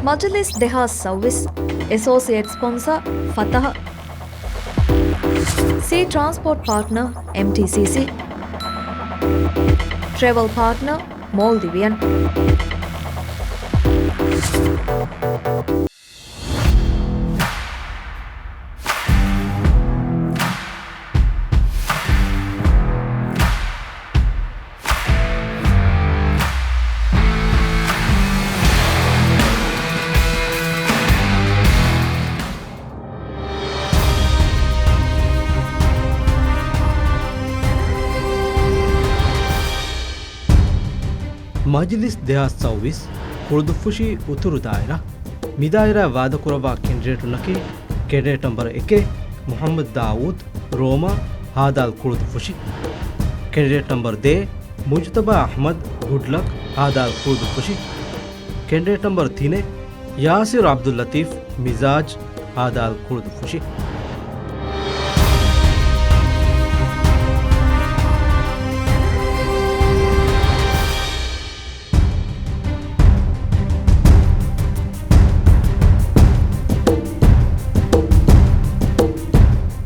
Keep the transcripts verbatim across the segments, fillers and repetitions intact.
މަޖިލިސް ދެހާސް ސައުވީސް. އެސޯސިއޭޓް ސްޕޮންސަރ ފަތަހަ. ސީ ޓްރާންސްޕޯޓް ޕާޓްނަރ އެމްޓީސީސީ. ޓްރެވަލް ޕާޓްނަރ މޯލްޑިވިއަން. މަޖިލިސް ދެހާސް ސައުވީސް، ކުޅުދުއްފުށި އުތުރު ދާއިރާ. މި ދާއިރާ ވާދަކުރައްވާ ކެންޑިޑޭޓުންނަކީ، ކެންޑިޑޭޓް ނަމްބަރު އެކެއް، މުޙައްމަދު ދާއޫދު، ރޯމާ، ހާދާލް ކުޅުދުއްފުށި. ކެންޑިޑޭޓް ނަމްބަރު ދޭއް، މުޖުތަބާ އަޙްމަދު، ގުޑްލަކް، ހާދާލް ކުޅުދުއްފުށި. ކެންޑިޑޭޓް ނަމްބަރު ތިނެއް، ޔާސިރު ޢަބްދުއްލަޠީފް، މިޒާޖް، ހާދާލް ކުޅުދުއްފުށި.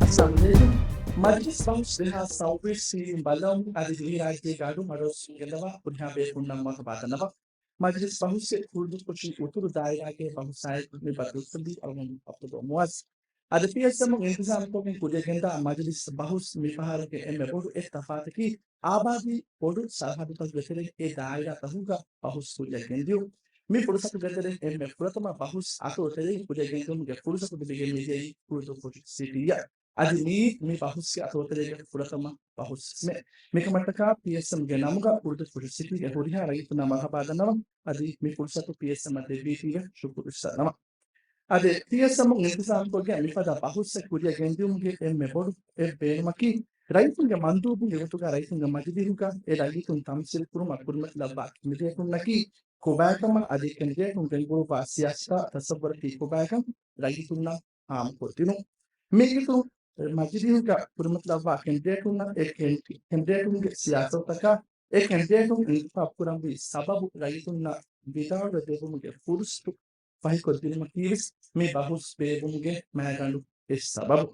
އައްސަލާމު ޢަލައިކުމް. މަޖިލިސް ބަހުސް ދެހާސް ސައުވީސް ބަލަމުން އަދި ދިވެހިރާއްޖޭގެ އަޑު މަޑުއްސުން ގެންދަވާ ހުރިހާ ބޭފުންނަށް މަރުޙަބާ ދަންނަވަން. މަޖިލިސް ބަހުސްއެއް ކުޅުދުއްފުށި އުތުރު ދާއިރާގެ ބަހުސާއެކު މި ބަދަލުކޮށްލީ އަޅުގަނޑު ޢަބްދުﷲ މުޢައްޒަ. އަދި ޕީއެސްއެމުން އިންތިޒާމުކޮށްގެން ކުރިއަށް ގެންދާ މަޖިލިސް ބަހުސް މިފަހަރުގެ އެންމެ ބޮޑު އެއް ތަފާތަކީ، އާބާދީ ބޮޑު ސަރަހައްދުތަކުގެ ތެރެއިން އެ ދާއިރާތަކުގަ ބަހުސް ކުރިއަށް ގެންދިޔުން. މި ފުރުސަތުގެ ތެރެއިން އެންމެ ފުރަތަމަ ބަހުސް އަތޮޅު ތެރެއިން ކުރިއަށް ގެންދިއުމުގެ ފުރުސަތު ލިބިގެން މިދިޔައީ ކުޅުދުއްފުށި ސިޓީއަށް. އަދި މިއީ މި ބަހުސްގެ އަތޮޅު ތެރޭގެ ފުރަތަމަ ބަހުސް ވެސްމެ. މިކަމަށްޓަކާ ޕީއެސްއެމްގެ ނަމުގަ ކުޅުދުއްފުށި ސިޓީގެ ހުރިހާ ރައްޔިތުންނަށް މަރުޙަބާ ދަންނަވަން. އަދި މި ފުރުސަތު ޕީއެސްއެމްއަށް ދެއްވީތީގެ ޝުކުރު އިސްލަންނަވަން. އަދި ޕީއެސްއެމުން އިންތިޒާމުކޮށްގެން މިފަދަ ބަހުސްއެއް ކުރިއަށް ގެންދިއުމުގެ އެންމެ ބޮޑު އެއް ބޭނުމަކީ، ރައްޔިތުންގެ މަންދޫބުންގެ ގޮތުގަ ރައްޔިތުންގެ މަޖިލީހުގަ އެ ރައްޔިތުން ތަމްސީލް ކުރުމަށް ކުރިމަތިލައްވާ ކެންޑިޑޭޓުންނަކީ ކޮބާކަމަށް އަދި ކެންޑިޑޭޓުން ގެންގުޅުއްވާ ސިޔާސަތާ ތަސައްވަރަކީ ކޮބާކަން ރައްޔިތުންނަށް ހާމަކޮށްދިނުން. މިއިރު މަޖިލީހުގަ ކުރިމަތިލައްވާ ކެންޑިޑޭޓުންނަށް އެ ކެން-، ކެންޑިޑޭޓުންގެ ސިޔާސަތުތަކާ އެ ކެންޑިޑޭޓުން އިންތިޚާބު ކުރަންވީ ސަބަބު ރައްޔިތުންނަށް ވިދާޅުވެ ދެއްވުމުގެ ފުރުސަތު ފަހިކޮށްދިނުމަކީވެސް މި ބަހުސް ބޭއްވުމުގެ މައިގަނޑު އެއް ސަބަބު.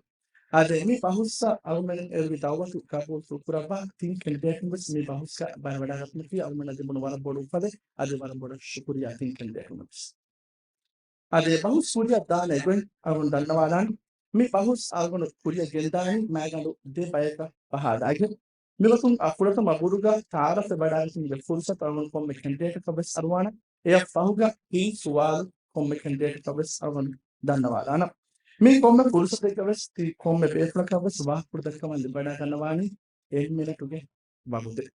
އާދެ، މި ބަހުސްއަށް އަޅުމެން އެރުވި ދަޢުވަތު ގަބޫލު ކުރައްވާ ތިން ކެންޑިޑޭޓުން ވެސް މި ބަހުސްގަ ބައިވެވަޑައިގަތުމަކީ އަޅުމެންނަށް ލިބުނު ވަރަށް ބޮޑު އުފަލެއް. އަދި ވަރަށް ބޮޑަށް ޝުކުރިއްޔާ ތިން ކެންޑިޑޭޓުންނަށް ވެސް. އަދި ބަހުސް ކުރިއަށް ދާނެ ގޮތް އަޅުގަނޑު ދަންނަވާލާން. މި ބަހުސް އަޅުގަނޑު ކުރިއަށް ގެންދާނީ މައިގަނޑު ދެ ބަޔަކަށް ބަހާލާގެން. މިގޮތުން އަ ފުރަތަމަ ބުރުގަ ތަޢާރަފެއް ވަޑައިގަތުމުގެ ފުރުސަތު އަޅުގަނޑު ކޮންމެ ކެންޑިޑޭޓަކަށް ވެސް އަރުވާނެ. އެއަށް ފަހުގަ ތިން ސުވާލު ކޮންމެ ކެންޑިޑޭޓަކަށް ވެސް އަޅުގަނޑު ދަންނަވާލާނަން. މި ކޮންމެ ފުރުސަތެއްގަ ވެސް ތި ކޮންމެ ބޭފުޅަކަށް ވެސް ވާހަކަފުޅު ދައްކަވަން ލިބިވަޑައިގަންނަވާނީ އެއް މިނެޓުގެ ވަގުތެއް.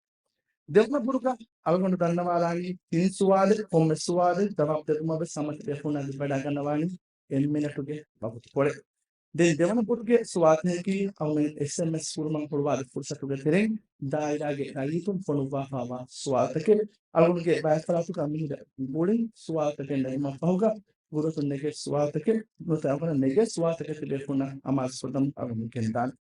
ދެވަނަ ބުރުގަ އަޅުގަނޑު ދަންނަވާލާނީ ތިން ސުވާލެއް، ކޮންމެ ސުވާލެއް ޖަވާބު ދެއްވުމަށް ވެސް ހަމަ ތިބޭފުޅުންނަށް ލިބިވަޑައިގަންނަވާނީ އެއް މިނެޓުގެ ވަގުތުކޮޅެއް. ދެން ދެވަނަ ބުރުގެ ސުވާލުތަކަކީ އަޅުގަނޑު އެސްއެމްއެސް ކުރުމަށް ހުޅުވާލި ފުރުސަތުގެ ތެރެއިން ދާއިރާގެ ރައްޔިތުން ފޮނުއްވާފަވާ ސުވާލުތަކެއް. އަޅުގަނޑުގެ ބައެއް ފަރާތުގަ މިހިރަ ގުޅިން ސުވާލުތަކެއް ނެގުމަށް ފަހުގަ ގުރުއަތުން ނެގޭ ސުވާލުތަކެއް ނުވަތަ އަޅުގަނޑަށް ނެގޭ ސުވާލުތަކެއް ތިބޭފުޅުންނަށް އަމާޒުކުރަން އަޅުގަނޑު ގެންދާނެ.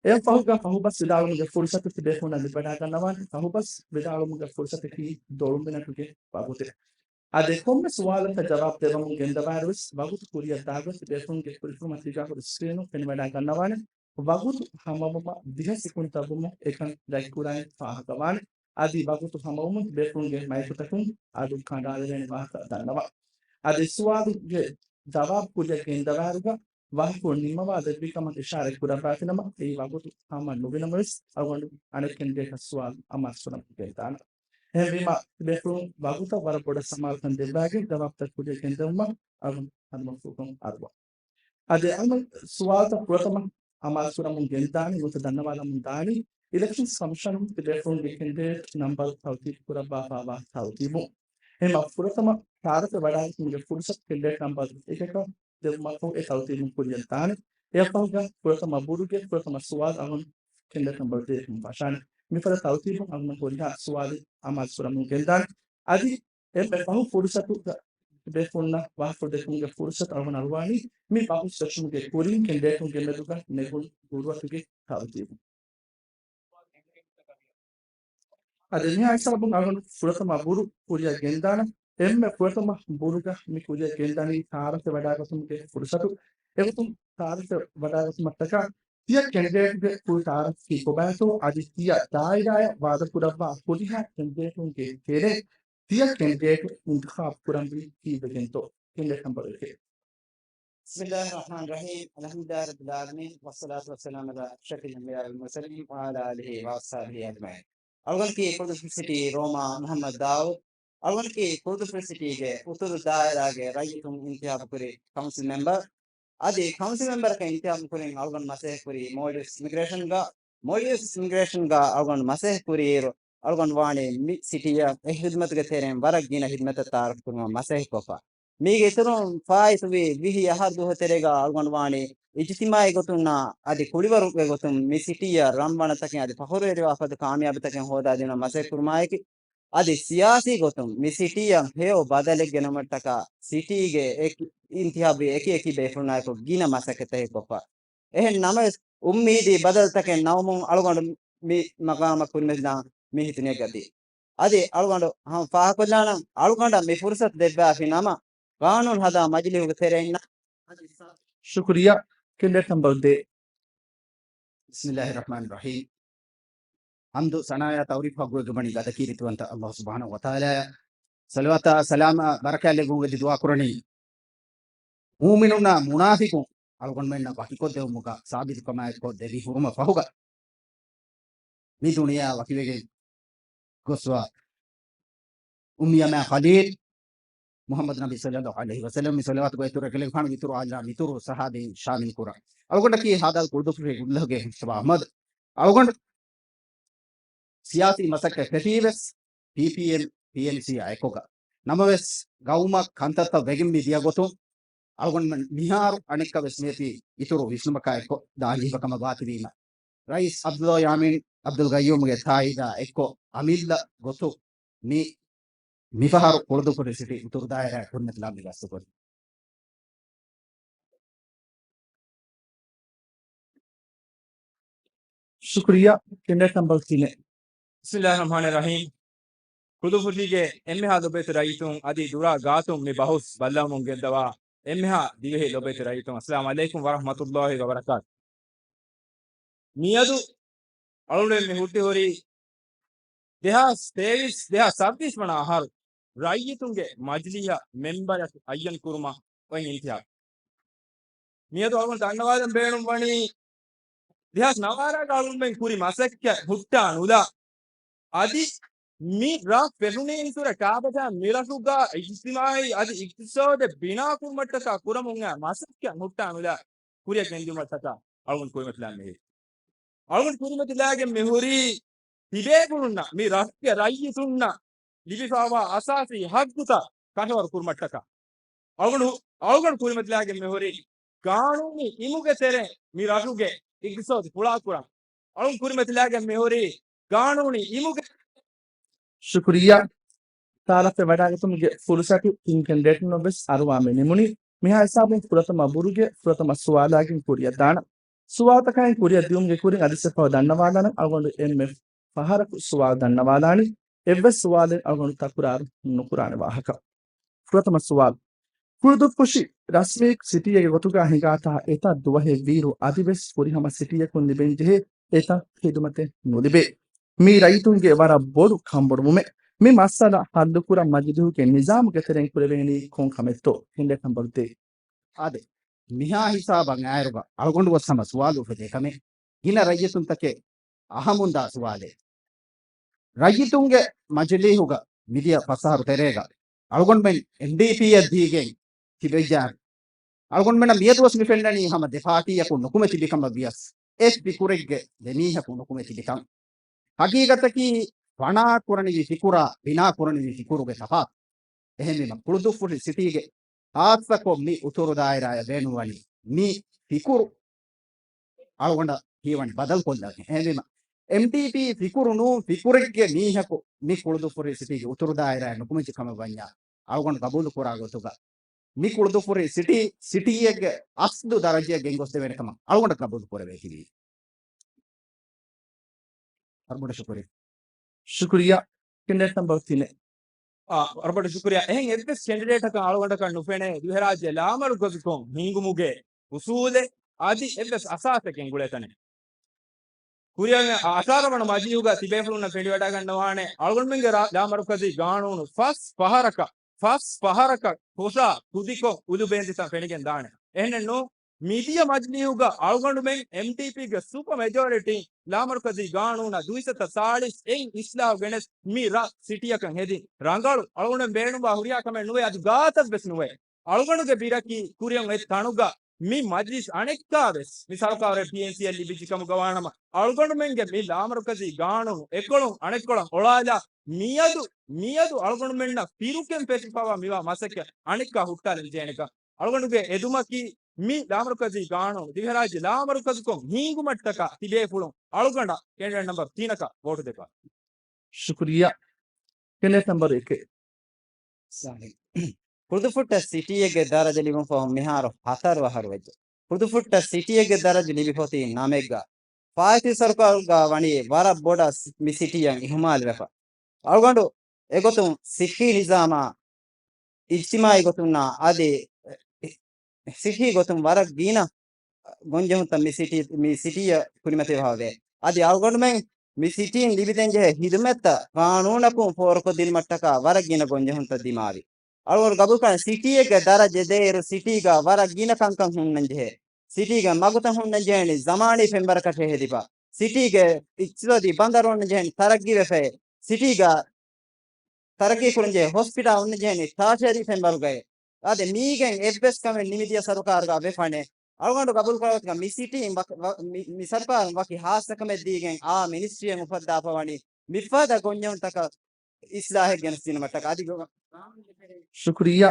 އެއަށް ފަހުގަ ފަހުބަސް ވިދާޅުވުމުގެ ފުރުސަތު ތިބޭފުޅުންނަށް ލިބިވަޑައިގަންނަވާނެ. ފަހުބަސް ވިދާޅުވުމުގެ ފުރުސަތަކީ ދޮޅު މިނެޓުގެ ވަގުތެއް. އަދި ކޮންމެ ސުވާލަކަށް ޖަވާބު ދެއްވަމުން ގެންދަވާއިރުވެސް ވަގުތު ކުރިއަށް ދާގޮތް ތިބޭފުޅުންގެ ކުރިފުރިމަތީގަ ހުރި ސްކްރީނު ފެނިވަޑައިގަންނަވާނެ. ވަގުތު ހަމަވުމަށް ދިހަ ސެކުންޑް ތައްވުމުން އެކަން ރަތްކުރާއިން ފާހަގަވާނެ. އަދި ވަގުތު ހަމަވުމުން ތިބޭފުޅުންގެ މައިކުތަކުން އަޑު ކަނޑާލެވޭނެ ވާހަކަ ދަންނަވާ. އަދި ސުވާލުގެ ޖަވާބު ކުރިއަށް ގެންދަވާއިރުގަ ވާހަކަފުޅު ނިންމަވާ ދެއްވި ކަމަށް އިޝާރަތް ކުރައްވާފިނަމަ، އެއީ ވަގުތު ހަމަ ނުވިނަމަވެސް، އަޅުގަނޑު އަނެއް ކެންޑިޑޭޓަށް ސުވާލު އަމާޒު ކުރަމުން ގެންދާނެ. އެހެންވީމަ، ތިބޭފުޅުން ވަގުތަށް ވަރަށް ބޮޑަށް ސަމާލުކަން ދެއްވާގެން ޖަވާބުތައް ކުރިއަށް ގެންދެވުމަށް އަޅުގަނޑު ހަނދުމަފުޅުކޮށް އަރުވަން. އަދި އަޅުގަނޑު ސުވާލުތައް ފުރަތަމަ އަމާޒު ކުރަމުން ގެންދާނީ ނުވަތަ ދަންނަވާލަމުން ދާނީ، އިލެކްޝަންސް ކަމިޝަނުން ތިބޭފުޅުންގެ ކެންޑިޑޭޓް ނަމްބަރު ތަރުތީބު ކުރައްވާފައިވާ ތަރުތީބު. އެހެންމަ ފުރަތަމަ ތަޢާރަފެއް ވަޑައިގަތުމުގެ ފުރުސަތު ކެންޑިޑޭޓް ނަމްބަރު އެކަކަށް ދެއްވުމަށްފަހު އެ ތަރުތީބުން ކުރިއަށް ދާނެ. އެއަށްފަހުގަ ފުރަތަމަ ބުރުގެ ފުރަތަމަ ސުވާލު އަޅުގަނޑު ކެންޑިޑޭޓް ނަމްބަރު ދޭއަކުން ފަށާނެ. މިފަދަ ތަރުތީބުން އަޅުގަނޑު ހުރިހާ ސުވާލެއް އަމާޒު ކުރަމުން ގެންދާނެ. އަދި އެންމެ ފަހު ފުރުސަތުގަ ތިބޭފުޅުންނަށް ވާހަކަފުޅު ދެއްކުމުގެ ފުރުސަތު އަޅުގަނޑު އަރުވާނީ މި ބަހުސް ފެށުމުގެ ކުރިން ކެންޑިޑޭޓުންގެ މެދުގަ ނެގުނު ގުރުއަތުގެ ތަރުތީބު. އަދި މިހާ ހިސާބުން އަޅުގަނޑު ފުރަތަމަ ބުރު ކުރިއަށް ގެންދާނަން. އެންމެ ފުރަތަމަ ބުރުގަ މި ކުރިޔަށް ގެންދަނީ ތަޢާރަފެއް ވަޑާގަތުމުގެ ފުރުޞަތު. އެގޮތުން ތަޢާރަފެއް ވަޑާގަތުމަށްޓަކާ ތިޔަ ކެންޑިޑޭޓުގެ ފުލް ތަޢާރަފަކީ ކޮބާތޯ އަދި ތިޔަ ދާއިރާއަށް ވާދަކުރައްވާ ހުރިހާ ކެންޑިޑޭޓުންގެ ތެރެއިން ތިޔަ ކެންޑިޑޭޓު އިންތިޚާބު ކުރަންވީ ކީއްވެގެންތޯ؟ ކެންޑިޑޭޓް ނަމްބަރު އެކެއް. بسم الله الرحمن الرحيم. الحمد لله رب العالمين، والصلاة والسلام على أشرف الأنبياء والمرسلين وعلى آله وأصحابه أجمعين. އަޅުގަނޑަކީ ކުޅުދުއްފުށި ސިޓީ ރޯމާ މުޙައްމަދު ދާއޫދު. އަޅުގަނޑަކީ ކުޅުދުއްފުށި ސިޓީގެ އުތުރު ދާއިރާގެ ރައްޔިތުން އިންތިޚާބު ކުރި ކައުންސިލް މެމްބަރ. އަދި ކައުންސިލް މެމްބަރަކަށް އިންތިޚާބު ކުރިން އަޅުގަނޑު މަސައްކަތް ކުރީ މޯލްޑިވްސް އިމިގްރޭޝަންގަ. މޯލްޑިވްސް އިމިގްރޭޝަންގަ އަޅުގަނޑު މަސައްކަތް ކުރިއިރު، އަޅުގަނޑު ވާނީ މި ސިޓީއަށް އެ ޚިދުމަތުގެ ތެރެއިން ވަރަށް ގިނަ ޚިދުމަތަށް ތަޢާރަފް ކުރުމަށް މަސައްކަތް ކޮށްފަ. މީގެ އިތުރުން ފާއިތުވި ވިހި އަހަރު ދުވަހު ތެރޭގަ އަޅުގަނޑު ވާނީ އިޖްތިމާޢީ ގޮތުންނާ އަދި ކުޅިވަރުގެ ގޮތުން މި ސިޓީއަށް ރަނގަޅު ތަކެއް އަދި ފަޚުރުވެރިވާ ފަދަ ކާމިޔާބުތަކެއް ހޯދާދިނުމަށް މަސައްކަތް ކުރުމާއެކީ، އަދި ސިޔާސީ ގޮތުން މި ސިޓީއަށް ހެޔޮ ބަދަލެއް ގެނައުމަށްޓަކާ ސިޓީގެ އެކި، އިންތިޚާބުވި އެކި އެކި ބޭފުޅުންނާއެކު ގިނަ މަސައްކަތްތަކެއް ކޮށްފަ. އެހެން ނަމަވެސް، އުއްމީދީ ބަދަލުތަކެއް ނައުމުން އަޅުގަނޑު މި މަގާމަށް ކުރިމަތިލާން މި ހިތުނިޔަތްގަ ދީ. އަދި އަޅުގަނޑު ހަމަ ފާހަގަކޮށްލާނަން، އަޅުގަނޑަށް މި ފުރުޞަތު ދެއްވާފި ނަމަ، ގާނޫނު ހަދާ މަޖިލީހުގެ ތެރެއިންނަށް. ޝުކުރިއްޔާ. ކެންޑިޑޭޓް ނަމްބަރު ދޭއް. بسم الله الرحمن الرحيم. ޙަމްދު ސަނާއާ ތަޢުރީފް ޙައްޤުވެގެންވަނީ ގަދަ ކީރިތިވަންތަ ﷲ ސުބްޙާނަހޫ ވަތަޢާލާއަށް. ޞަލަވާތާ ސަލާމާ ބަރަކާތް ލެއްވުމުގެ ދުޢާ ކުރަނީ، މުއުމިނުންނާ މުނާފިޤުން އަޅުގަނޑުމެންނަށް ވަކިކޮށްދެވުމުގަ ސާބިތުކަމާއެކު ދެވި ހުރުމަށް ފަހުގަ، މި ދުނިޔެއާ ވަކިވެގެން ގޮސްވާ އުއްމީ އަމާ ޚަލީލް މުޙައްމަދު ނަބީ ޞައްލަﷲ ޢަލައިހި ވަސައްލަމް، މި ޞަލަވާތުގެ އިތުރު އެކަލޭގެފާނުގެ އިތުރު އާލާ މިތުރު ޞަޙާބީން ޝާމިލް ކުރަން. އަޅުގަނޑަކީ ހާދަ ކުޅުދުއްފުށި ގުޑުލަހުގެ މުޞްޠަފާ އަޙްމަދު. އަޅުގަނޑު ސިޔާސީ މަސައްކަތް ފެށީވެސް ޕީޕީއެމް، ޕީއެންސީއާ އެކުގަ. ނަމަވެސް، ގައުމަށް ކަންތައްތައް ވެގެން މި ދިޔަ ގޮތުން، އަޅުގަނޑުމެން މިހާރު އަނެއްކާވެސް މިއޮތީ އިތުރު ވިސްނުމަކާ އެއްކޮށް ދާންޖެހިފަ ކަމަށް ވާތީވީމަ، ރައީސް ޢަބްދުﷲ ޔާމީން ޢަބްދުލް ޤައްޔޫމްގެ ތާއީދާ އެއްކޮށް އަމިއްލަ ގޮތުން މި، މިފަހަރު ކުޅުދުއްފުށި ސިޓީ އުތުރު ދާއިރާއަށް ކުރިމަތިލާން މި ގަސްތުކުރީ. ޝުކުރިއްޔާ. ކެންޑިޑޭޓް ނަމްބަރު ތިނެއް. بسم الله الرحمن الرحيم. ކުޅުދުއްފުށީގެ އެންމެހާ ލޮބުވެތި ރައްޔިތުން އަދި ދުރާ ގާތުން މި ބަހުސް ބައްލަވަމުން ގެންދަވާ އެންމެހާ ދިވެހި ލޮބުވެތި ރައްޔިތުން، އައްސަލާމު ޢަލައިކުމް ވަރަޙްމަތުﷲ ވަބަރަކާތު. މިއަދު އަޅުގަނޑުމެން މި ހުއްޓިހުރީ ދެހާސް ތޭވީސް، ދެހާސް ސައްބީސް ވަނަ އަހަރު ރައްޔިތުންގެ މަޖިލީހަށް މެމްބަރަކު އައްޔަން ކުރުމަށް އޮތް އިންތިޚާބު. މިއަދު އަޅުގަނޑު ދަންނަވާލަން ބޭނުން ވަނީ، ދެހާސް ނަވާރަގަ އަޅުގަނޑުމެން ކުރި މަސައްކަތް ހުއްޓާ ނުލާ، އަދި މި ރަށް ފެށުނީން ކުރެ ކާބަދާ މި ރަށުގަ އިޖްތިމާޢީ އަދި އިޤްތިޞާދެއް ބިނާ ކުރުމަށްޓަކާ ކުރަމުން އައި މަސައްކަތް ހުއްޓާ ނުލާ ކުރިއަށް ގެންދިއުމަށްޓަކާ އަޅުގަނޑު ކުރިމަތިލާން މިހިރީ. އަޅުގަނޑު ކުރިމަތިލާގެން މިހުރީ ތިބޭފުޅުންނަށް، މި ރަށުގެ ރައްޔިތުންނަށް ލިބިފައިވާ އަސާސީ ހައްގުތައް ކަށަވަރު ކުރުމަށްޓަކާ. އަޅުގަނޑު، އަޅުގަނޑު ކުރިމަތިލާގެން މިހުރީ ގާނޫނީ އިމުގެ ތެރެއިން މި ރަށުގެ އިޤްތިޞާދު ފުޅާކުރަން. އަޅުގަނޑު ކުރިމަތިލާގެން މިހުރީ ގާނޫނީ އިމުގެ. ޝުކުރިއްޔާ. ތަޢާރަފެއް ވަޑާގަތުމުގެ ފުރުޞަތު ތިން ކެންޑިޑޭޓުންނަށް ވެސް އަރުވާ މި ނިމުނީ. މިހާ ހިސާބުން ފުރަތަމަ ބުރުގެ ފުރަތަމަ ސުވާލާގެން ކުރިއަށް ދާނަން. ސުވާލުތަކާއި ކުރިއަށް ދިއުމުގެ ކުރިން އަދި އެއްފަހަރު ދަންނަވާލާނަން އަޅުގަނޑު އެންމެ ފަހަރަކު ސުވާލު ދަންނަވާލާނީ. އެއްވެސް ސުވާލެއް އަޅުގަނޑު ތަކުރާރު ނުކުރާނެ ވާހަކަ. ފުރަތަމަ ސުވާލު. ކުޅުދުއްފުށި ރަސްމީ ސިޓީއެއްގެ ގޮތުގަ ހިނގާތާ އެތައް ދުވަހެއް ވީއިރު އަދިވެސް ފުރިހަމަ ސިޓީއަކުން ލިބެންޖެހޭ އެތައް ޚިދުމަތެއް ނުލިބޭ. މީ ރައްޔިތުންގެ ވަރަށް ބޮޑު ކަންބޮޑުވުމެއް. މި މައްސަލަ ޙައްލުކުރަން މަޖިލީހުގެ ނިޒާމުގެ ތެރެއިން ކުރެވޭނީ ކޮން ކަމެއްތޯ؟ ކެންޑިޑޭޓް ނަމްބަރު ދޭއް. އާދެ، މިހާ ހިސާބަށް އައިރުގަ އަޅުގަނޑު ގޮސް ހަމަ ސުވާލު އުފެދޭ ކަމެއް ގިނަ ރައްޔިތުންތަކެއް އަހަމުންދާ ސުވާލެއް. ރައްޔިތުންގެ މަޖިލީހުގަ މިދިޔަ ފަސް އަހަރު ތެރޭގަ އަޅުގަނޑުމެން އެމްޑީޕީއަށް ދީގެން ތިބެއްޖާ، އަޅުގަނޑުމެންނަށް މިއަދުވެސް މި ފެންނަނީ ހަމަ ދެ ޕާޓީއަކު ނުކުމެ ތިބި ކަމަށް ވިޔަސް، އެއް ފިކުރެއްގެ ދެ މީހަކު ނުކުމެ ތިބިކަން. ހަގީގަތަކީ ފަނާ ކުރަނިވި ފިކުރާ ބިނާ ކުރަނިވި ފިކުރުގެ ތަފާތު. އެހެންވީމަ ކުޅުދުއްފުށި ސިޓީގެ ޚާއްޞަކޮށް މި އުތުރު ދާއިރާއަށް ބޭނުންވަނީ މި ފިކުރު އަޅުގަނޑަށް ހީވަނީ ބަދަލުކޮށްލަން. އެހެންވީމަ، އެމްޑީޕީ ފިކުރު ނޫން ފިކުރެއްގެ މީހަކު މި ކުޅުދުއްފުށި ސިޓީގެ އުތުރު ދާއިރާއަށް ނުކުމެއްޖެ ކަމަށް ވަންޏާ، އަޅުގަނޑު ގަބޫލު ކުރާ ގޮތުގަ މި ކުޅުދުއްފުށި ސިޓީ، ސިޓީއެއްގެ އަސްލު ދަރަޖައަށް ގެންގޮސްދެވޭނެ ކަމަށް އަޅުގަނޑަށް ގަބޫލު ކުރެވޭތީވީ. ވަރަށް ބޮޑަށް ޝުކުރިއްޔާ. ޝުކުރިއްޔާ. ކެންޑިޑޭޓް ނަމްބަރު ތިނެއް. އާ، ވަރަށް ބޮޑަށް ޝުކުރިއްޔާ. އެހެން އެއްވެސް ކެންޑިޑޭޓަކަށް އަޅުގަނޑަކަށް ނުފެނޭ ދިވެހިރާއްޖެ ލާމަރުކަޒުކޮށް ހިންގުމުގެ އުސޫލެއް އަދި އެއްވެސް އަސާސެއް ގެންގުޅޭ ތަނެއް. ކުރިއަށް އަށާރަ ވަނަ މަޖިލީހުގަ ތިބޭފުޅުންނަށް ފެނިވަޑައިގަންނަވާނެ އަޅުގަނޑުމެންގެ ރާ-، ލާމަރުކަޒީ ގާނޫނު ފަސް ފަހަރަކަށް، ފަސް ފަހަރަކަށް ކޮށާ ކުދިކޮށް އުދުބޭންދިތަން ފެނިގެން ދާނެ. އެހެނެއްނު، މިދިޔަ މަޖިލީހުގަ އަޅުގަނޑުމެން އެމްޑީޕީގެ ސުޕަ މެޖޯރިޓީ ލާމަރުކަޒީ ގާނޫނަށް ދުއިސައްތަ ސާޅީސް އެއް އިސްލާހު ގެނެސް މި ރަށް ސިޓީއަކަށް ހެދި ރަނގަޅު އަޅުގަނޑުމެން ބޭނުންވާ ހުރިހާ ކަމެއް ނުވޭ، އަދި ގާތަށްވެސް ނުވޭ. އަޅުގަނޑުގެ ބިރަކީ ކުރިއަށް އޮތް ތަނުގަ މި މަޖިލިސް އަނެއްކާވެސް މި ސަރުކާރު ޕީއެންސީއަށް ލިބިއްޖެ ކަމުގަ ވާނަމަ، އަޅުގަނޑުމެންގެ މި ލާމަރުކަޒީ ގާނޫނު އެކޮޅުން އަނެއްކޮޅަށް އޮޅާލާ މިއަދު، މިއަދު އަޅުގަނޑުމެންނަށް ފިރުކެން ފެށިފަވާ މިވާ މަސައްކަތް އަނެއްކާ ހުއްޓާލަން ޖެހޭނެކަން އަޅުގަނޑުގެ އެދުމަކީ، މި ލާމަރުކަޒީ ގާނޫނު ދިވެހިރާއްޖެ ލާމަރުކަޒުކޮށް ހިންގުމަށްޓަކާ ތިބޭފުޅުން އަޅުގަނޑަށް ކެނޑިޑޭޓް ނަމްބަރު ތިނަކަށް ވޯޓު ދެއްވާ. ޝުކުރިއްޔާ. ކެނޑިޑޭޓް ނަމްބަރު އެކެއް. ކުދުފުއްޓަށް ސިޓީއެއްގެ ދަރަޖަ ލިބުން ފަހުން މިހާރު ހަތަރު އަހަރު ވެއްޖެ. ކުދުފުއްޓަށް ސިޓީއެއްގެ ދަރަޖަ ލިބިފޮތީ ނަމެއްގަ. ފާއިތުވި ސަރުކާރުގަ ވަނީ ވަރަށް ބޮޑަށް މި ސިޓީއަށް އިހުމާލުވެފަ. އަޅުގަނޑު އެގޮތުން ސިއްހީ ނިޒާމާ، އިޖްތިމާއީ ގޮތުންނާ އަދި ސިއްހީ ގޮތުން ވަރަށް ގިނަ ގޮންޖެހުންތައް މި ސިޓީ، މި ސިޓީއަށް ކުރިމަތިވެފަވޭ. އަދި އަޅުގަނޑުމެން މި ސިޓީން ލިބިދޭންޖެހޭ ހިދުމަތްތައް ގާނޫނަކުން ފޯރުކޮށްދިނުމަށްޓަކާ ވަރަށް ގިނަ ގޮންޖެހުންތައް ދިމާވި. އަޅުގަނޑު ގަބޫލުކުރަން ސިޓީއެއްގެ ދަރަޖަ ދޭއިރު ސިޓީގަ ވަރަށް ގިނަ ކަންކަން ހުންނަންޖެހޭ. ސިޓީގެ މަގުތައް ހުންނަންޖެހޭނީ ޒަމާނީ ފެންވަރަކަށޭ ހެދިފަ. ސިޓީގެ އިޤްތިޞާދީ ބަނދަރު ހުންނަންޖެހޭނީ ތަރައްގީވެފައޭ. ސިޓީގަ ތަރައްގީ ކުރަންޖެހޭ ހޮސްޕިޓާލް ހުންނަންޖެހޭނީ ތާޝަރީ ފެންވަރުގައޭ. އާދެ، މީގެން އެއްވެސް ކަމެއް މިދިޔަ ސަރުކާރުގަ ވެފަނޭ. އަޅުގަނޑު ގަބޫލުކުރާ ގޮތުގަ މި ސިޓީން ވަ-، ވަ-، މި، މި ސަރުކާރުން ވަކި ހާއްސަ ކަމެއް ދީގެން އާ މިނިސްޓްރީއެއް އުފައްދާފަ ވަނީ މިފަދަ ގޮންޖެހުންތަކަށް އިސްލާހެއް ގެނެސްދިނުމަށްޓަކާ. އަދި ގޮ-، ޝުކުރިއްޔާ.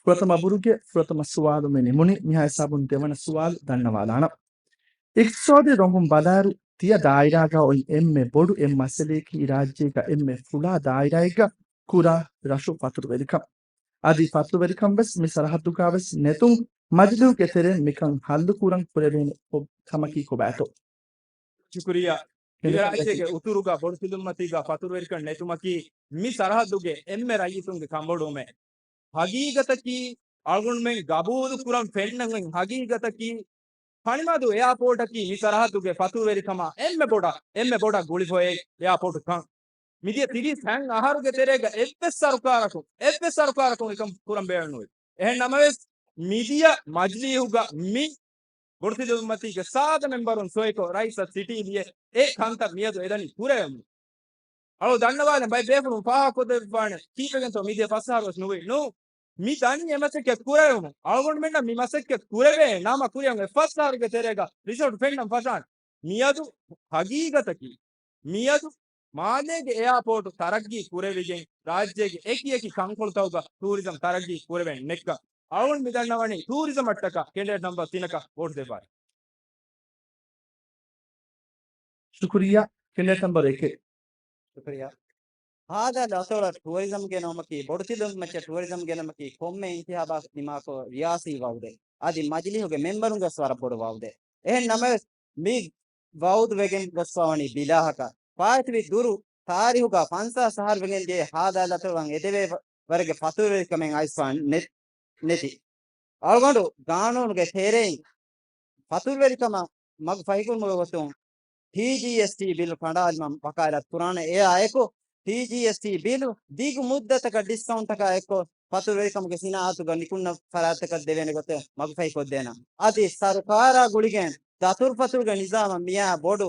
ފުރަތަމަ ބުރުގެ ފުރަތަމަ ސުވާލު މި ނިމުނީ. މިހާ ހިސާބުން ދެވަނަ ސުވާލު ދަންނަވާލާނަން. އިޤްތިޞާދީ ރޮނގުން ބަލާއިރު، ތިޔަ ދާއިރާގަ އޮތް އެންމެ ބޮޑު އެއް މައްސަލައަކީ ރާއްޖޭގަ އެންމެ ފުޅާ ދާއިރާއެއްގަ ކުރާ ރަށު ފަތުރުވެރިކަން. އަދި ފަތުރުވެރިކަން ވެސް މި ސަރަހައްދުގަ ވެސް ނެތުން މަޖިލީހުގެ ތެރެއިން މިކަން ހައްލު ކުރަން ކުރެވޭނެ ކޮ-، ކަމަކީ ކޮބާތޯ؟ ޝުކުރިއްޔާ. ދިވެހިރާއްޖޭގެ އުތުރުގަ ބޮޑުތިލުންމަތީގަ ފަތުރުވެރިކަން ނެތުމަކީ މި ސަރަހައްދުގެ އެންމެ ރައްޔިތުންގެ ކަންބޮޑުވުމެއް. ހަގީގަތަކީ އަޅުގަނޑުމެން ގަބޫލު ކުރަން ފެންނަން ހަގީގަތަކީ ފަނިމަދު އެއާޕޯޓަކީ މި ސަރަހައްދުގެ ފަތުރުވެރިކަމާ އެންމެ ބޮޑަށް، އެންމެ ބޮޑަށް ގުޅިފައި އެއާޕޯޓު ކަން. މިދިޔަ ތިރީސް ހަތް އަހަރުގެ ތެރޭގަ އެއްވެސް ސަރުކާރަކުން، އެއްވެސް ސަރުކާރަކުން އެކަން ކުރަން ބޭނުންވި. އެހެން ނަމަވެސް، މިދިޔަ މަޖިލީހުގަ މި ބޮޑުތިލުންމަތީގެ ސާދަ މެމްބަރުން ސޮއިކޮށް ރައީސަށް ސިޓީ ލިޔެ އެ ކަންތައް މިއަދު އެދަނީ ކުރެވެމުން. އަޅު ދަންނަވާލަން ބައެއް ބޭފުޅުން ފާހަގަކޮށްދެއްވާނެ ކީއްވެގެންތޯ މިދިޔަ ފަސް އަހަރު ވެސް ނުވި. ނޫ، މި ދަނީ އެ މަސައްކަތް ކުރެވެމުން. އަޅުގަނޑުމެންނަށް މި މަސައްކަތް ކުރެވޭ ނަމަ ކުރިއަށް އޮތް ފަސް އަހަރުގެ ތެރޭގަ ރިސަލްޓް ފެންނަން ފަށާނެ. މިއަދު ހަގީގަތަކީ، މިއަދު މާލޭގެ އެއާޕޯޓު ތަރައްގީ ކުރެވިގެން، ރާއްޖޭގެ އެކި އެކި ކަންކޮޅުތަކުގަ ޓޫރިޒަމް ތަރައްގީ ކުރެވެން ނެއްކަ. އަޅުގަނޑު މި ދަންނަވަނީ ޓޫރިޒަމަށްޓަކާ ކެނޑިޑޭޓް ނަމްބަރު ތިނަކަށް ވޯޓު ދެއްވާނެ. ޝުކުރިއްޔާ. ކެނޑިޑޭޓް ނަމްބަރު އެކެއް. ޝުކުރިއްޔާ. ހާދަ ލަތޮޅަށް ޓޫރިޒަމް ގެނައުމަކީ، ބޮޑުތިލުންމައްޗަށް ޓޫރިޒަމް ގެނައުމަކީ ކޮންމެ އިންތިހާބާ ދިމާކޮށް ރިޔާސީ ވައުދެއް. އަދި މަޖިލީހުގެ މެމްބަރުންގެ ވަރަށް ބޮޑު ވައުދެއް. އެހެން ނަމަވެސް، މި ވައުދު ވެގެން ގޮސްފަވަނީ ބިލާހަކަށް. ފާއިތުވި ދުރު ތާރީހުގަ ފަންސާސް އަހަރު ވެގެން ދިޔައީ ހާދަ ލަތޮޅަށް އެދެވޭ ވަ-، ވަރެއްގެ ފަތުރުވެރިކަމެއް އައިސްފަ ނެ-، ނެތި. އަޅުގަނޑު ގާނޫނުގެ ތެރެއިން ފަތުރުވެރިކަމަށް މަގު ފަހިކުރުމުގެ ގޮތުން ޓީޖީއެސްޓީ ބިލު ކަނޑައަޅުމަށް ވަކާލަތު ކުރާނެ. އެއާ އެކު، ޓީޖީއެސްޓީ ބިލު ދިގު މުއްދަތަކަށް ޑިސްކައުންޓަކާ އެއްކޮށް، ފަތުރުވެރިކަމުގެ ސިނާއަތުގަ ނިކުންނަ ފަރާތްތަކަށް ދެވޭނެ ގޮތެއް މަގުފަހިކޮށްދޭނަން. އަދި ސަރުކާރާ ގުޅިގެން ދަތުރުފަތުރުގެ ނިޒާމަށް މިއާ ބޮޑު،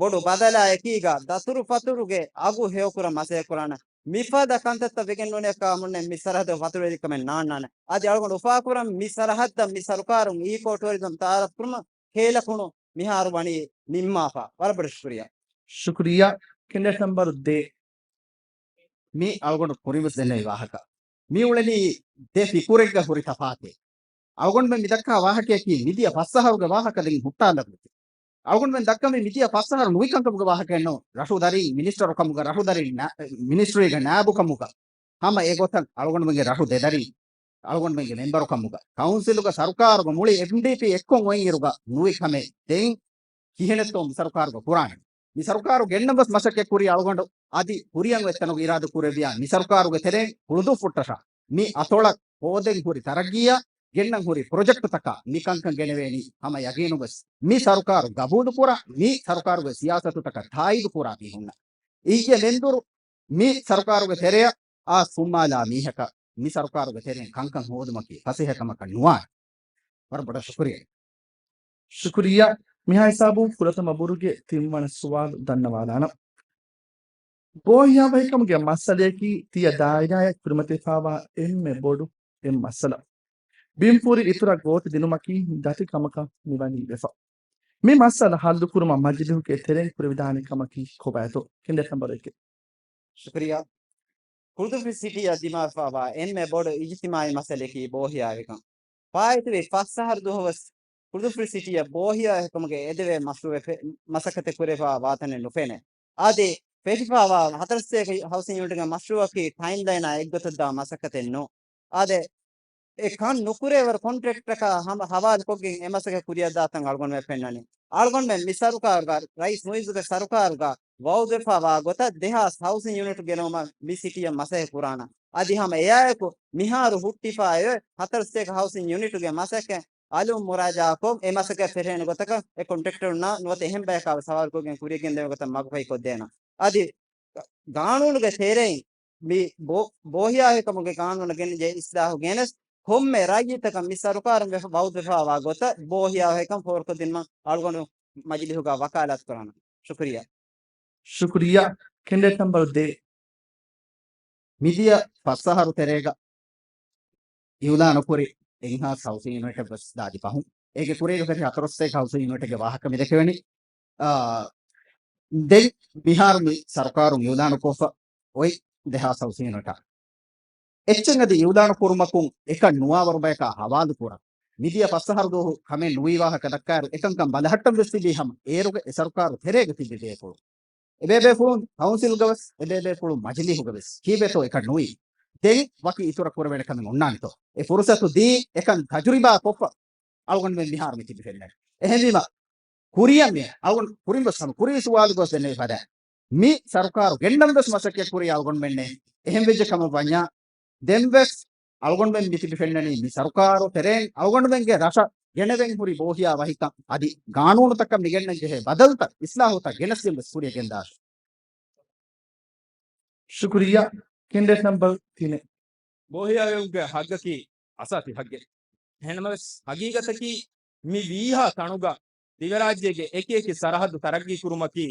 ބޮޑު ބަދަލާ އެކީގަ ދަތުރުފަތުރުގެ އަގު ހެޔޮކުރަން މަސައްކަތް ކުރާނަން. މިފަދަ ކަންތައްތައް ވެގެން ނޫނޭ ކާމުންނެ މި ސަރަހައްދު ފަތުރުވެރިކަމެއް ނާންނާނެ. އަދި އަޅުގަނޑު އުފާކުރަން މި ސަރަހައްދަށް މި ސަރުކާރުން އީކޯ ޓޫރިޒަމް ތައާރަފް ކުރުމަށް ހޭލަކުނު މިހާރު ވަނީ ނިންމާފަ. ވަރަށް ބޮޑަށް ޝުކުރިއްޔާ. ޝުކުރިއްޔާ. ކެނޑިޑޭޓް ނަމްބަރު ދޭއް. މި އަޅުގަނޑު ކުރިންވެސް ދެންނެވި ވާހަކަ. މި އުޅެނީ ދެ ފިކުރެއްގަ ހުރި ތަފާތެއް. އަޅުގަނޑުމެން މި ދައްކާ ވާހަކަޔަކީ މިދިޔަ ފަސް އަހަރުގެ ވާހަކަ ދެން ހުއްޓާލަން. އަޅުގަނޑުމެން ދައްކަނީ މިދިޔަ ފަސް އަހަރު ނުވި ކަންކަމުގެ ވާހަކައެއް ނޫން. ރަށު ދަރިން މިނިސްޓަރު ކަމުގަ، ރަށު ދަރިން ނާ-، މިނިސްޓްރީގެ ނާއިބު ކަމުގަ، ހަމަ އެ ގޮތަށް އަޅުގަނޑުމެންގެ ރަށު ދެދަރިން، އަޅުގަނޑުމެންގެ މެމްބަރު ކަމުގަ، ކައުންސިލުގަ ސަރުކާރުގަ މުޅި އެމްޑީޕީ އެއްކޮށް އޮތް އިރުގަ ނުވި ކަމެއް ދެން ކިހިނެއްތޯ މި ސަރުކާރުގަ ކުރާނެ؟ މި ސަރުކާރު ގެންނަން ވެސް މަސައްކަތް ކުރީ އަޅުގަނޑު އަދި ކުރިއަށް އޮތް ތަނުގަ އިރާދަ ކުރެއްވިޔާ މި ސަރުކާރުގެ ތެރެއިން ހުޅުދޫ ފުއްޓަށާ މި އަތޮޅަށް ހޯދެން ހުރި ތަރައްގީއާ ގެންނަން ހުރި ޕްރޮޖެކްޓުތަކާ މި ކަންކަން ގެނެވޭނީ ހަމަ ޔަގީނުވެސް މި ސަރުކާރު ގަބޫލުކުރާ، މި ސަރުކާރުގެ ސިޔާސަތުތަކަށް ތާއީދުކުރާ މީހުންނަށް. އިއްޔެ މެންދުރު މި ސަރުކާރުގެ ތެރެއަށް އާ ފުއްމާލާ މީހަކަށް މި ސަރުކާރުގެ ތެރެއިން ކަންކަން ހޯދުމަކީ ފަސޭހަ ކަމަކަށް ނުވާނެ. ވަރަށް ބޮޑަށް ޝުކުރިއްޔާ. ޝުކުރިއްޔާ. މިހާ ހިސާބުން ފުރަތަމަ ބުރުގެ ތިންވަނަ ސުވާލު ދަންނަވާލާނަން. ބޯހިޔާވަހިކަމުގެ މައްސަލަޔަކީ ތިޔަ ދާއިރާއަށް ކުރިމަތިވެފައިވާ އެންމެ ބޮޑު އެއް މައްސަލަ. ބިންފުރި އިތުރަށް ގޯތި ދިނުމަކީ ދަތި ކަމަކަށް މިވަނީ ވެފަ. މި މައްސަލަ ހައްލުކުރުމަށް މަޖިލީހުގެ ތެރެއިން ކުރެވިދާނެ ކަމަކީ ކޮބާތޯ؟ ކެނޑިޑޭޓް ނަމްބަރު އެކެއް. ޝުކުރިއްޔާ. ކުޅުދުއްފުރި ސިޓީއަށް ދިމާވެފައިވާ އެންމެ ބޮޑު އިޖުތިމާއީ މައްސަލައަކީ ބޯހިޔާވަހިކަން. ފާއިތުވި ފަސް އަހަރު ދުވަހުވެސް ކުޅުދުއްފުރި ސިޓީއަށް ބޯހިޔާވަހިކަމުގެ އެދެވޭ މަޝްރޫއެއް ފެ-، މަސައްކަތެއް ކުރެވިފައިވާ ވާތަނެއް ނުފެނޭ. އަދި ފެށިފައިވާ ހަތަރު ސަތޭކަ ހައުސިން ޔުނިޓުގެ މަޝްރޫއަކީ ޓައިމްލައިނާ އެއްގޮތަށްދާ މަސައްކަތެއް ނޫން. އާދެ، އެ ކަން ނުކުރޭވަރު ކޮންޓްރެކްޓަކާ ހަމަ ހަވާލުކޮށްގެން އެ މަސައްކަތް ކުރިއަށްދާތަން އަޅުގަނޑުމެން ފެންނަނީ. އަޅުގަނޑުމެން މި ސަރުކާރުގަ، ރައީސް މުއިއްޒުގެ ސަރުކާރުގަ ވައުދުވެފައިވާ ގޮތަށް ދެހާސް ހައުސިން ޔުނިޓު ގެނައުމަށް މި ސިޓީއަށް މަސައްކަތް ކުރާނަން. އަދި ހަމަ އެއާއެކު މިހާރު ހުއްޓިފައި އޮތް ހަތަރު ސަތޭކަ ހައުސިން ޔުނިޓުގެ މަސައްކަތް އަލުން މުރާޖާ ކޮށް، އެ މަސައްކަތް ފެށޭނެ ގޮތަކަށް އެ ކޮންޓްރެކްޓަރުންނާ ނުވަތަ އެހެން ބަޔަކާ ވެސް ހަވާލުކޮށްގެން ކުރިޔަށް ގެންދެވޭ ގޮތަށް މަގުފަހި ކޮށްދޭނަން. އަދި ގާނޫނުގެ ތެރެއިން މި ބޯ-، ބޯހިޔާވަހިކަމުގެ ގާނޫނަށް ގެނެސްދޭ އިސްލާހު ގެނެސް، ކޮންމެ ރައްޔިތަކަށް މި ސަރުކާރުން ވެފަ-، ވައުދުވެފައިވާ ގޮތަށް ބޯހިޔާވަހިކަން ފޯރުކޮށްދިނުމަށް އަޅުގަނޑު މަޖިލީހުގަ ވަކާލާތު ކުރާނަން. ޝުކުރިއްޔާ. ޝުކުރިއްޔާ. ކެނޑިޑޭޓް ނަމްބަރު ދޭއް. މިދިޔަ ފަސް އަހަރު ތެރޭގަ އިއުލާނުކުރި އެއްހާސް ހައުސިން ޔުނިޓެއް ވެސް ދާދި ފަހުން، އޭގެ ކުރީގަ ފެށި ހަތަރު ސަތޭކަ ހައުސިން ޔުނިޓެއްގެ ވާހަކަ މި ދެކެވެނީ. އާ، ދެން މިހާރު މި ސަރުކާރުން އިއުލާނުކޮށްފަ އޮތް ދެހާސް ހައުސިން ޔުނިޓާ އެއްޗެއް އަދި އިއުލާނު ކުރުމަކުން އެކަން ނުވާވަރު ބަޔަކާ ހަވާލު ކުރަން. މިދިޔަ ފަސް އަހަރު ދުވަހު ކަމެއް ނުވީ ވާހަކަ ދައްކާއިރު، އެކަންކަން ބަލަހައްޓަން ވެސް ތިބީ ހަމަ އޭރުގެ އެ ސަރުކާރު ތެރޭގަ ތިބި ބޭފުޅުން. އެބޭބޭފުޅުން ކައުންސިލްގަ ވެސް، އެބޭބޭފުޅުން މަޖިލީހުގަ ވެސް. ކީއްވެތޯ އެކަން ނުވީ؟ ދެން ވަކި އިތުރަށް ކުރެވޭނެ ކަމެއް އޮންނާނެތޯ؟ އެ ފުރުސަތު ދީ އެކަން ތަޖުރިބާ ކޮށްފަ އަޅުގަނޑުމެން މިހާރު މި ތިބި ފެންނަނީ. އެހެންވީމަ، ކުރިއަށް މި އަޅުގަނޑު ކުރިން ވެސް ހަމަ ކުރީ ސުވާލު ގޮސް ދެންނެވި ފަދަ، މި ސަރުކާރު ގެންނަން ވެސް މަސައްކަތް ކުރީ އަޅުގަނޑުމެންނޭ. އެހެން ވެއްޖެ ކަމަށް ވަންޏާ، ދެން ވެސް އަޅުގަނޑުމެން މި ތިބި ފެންނަނީ މި ސަރުކާރު ތެރެއިން އަޅުގަނޑުމެންގެ ރަށަށް ގެނެވެން ހުރި ބޯހިޔާ ވަހިކަން އަދި ގާނޫނުތަކަށް މިގެންނަން ޖެހޭ ބަދަލުތައް އިސްލާހުތައް ގެނެސްދިން ވެސް ކުރިއަށް ގެންދާށެވެ. ޝުކުރިއްޔާ. ކެނޑިޑޭޓް ނަމްބަރު ތިނެއް. ބޯހިޔާވެރިކަމުގެ ހައްގަކީ އަސާސީ ހައްގެއް. އެހެންނަމަވެސް، ހަގީގަތަކީ މި ވީހާ ތަނުގަ ދިވެރާއްޖޭގެ އެކި އެކި ސަރަހައްދު ތަރައްގީ ކުރުމަކީ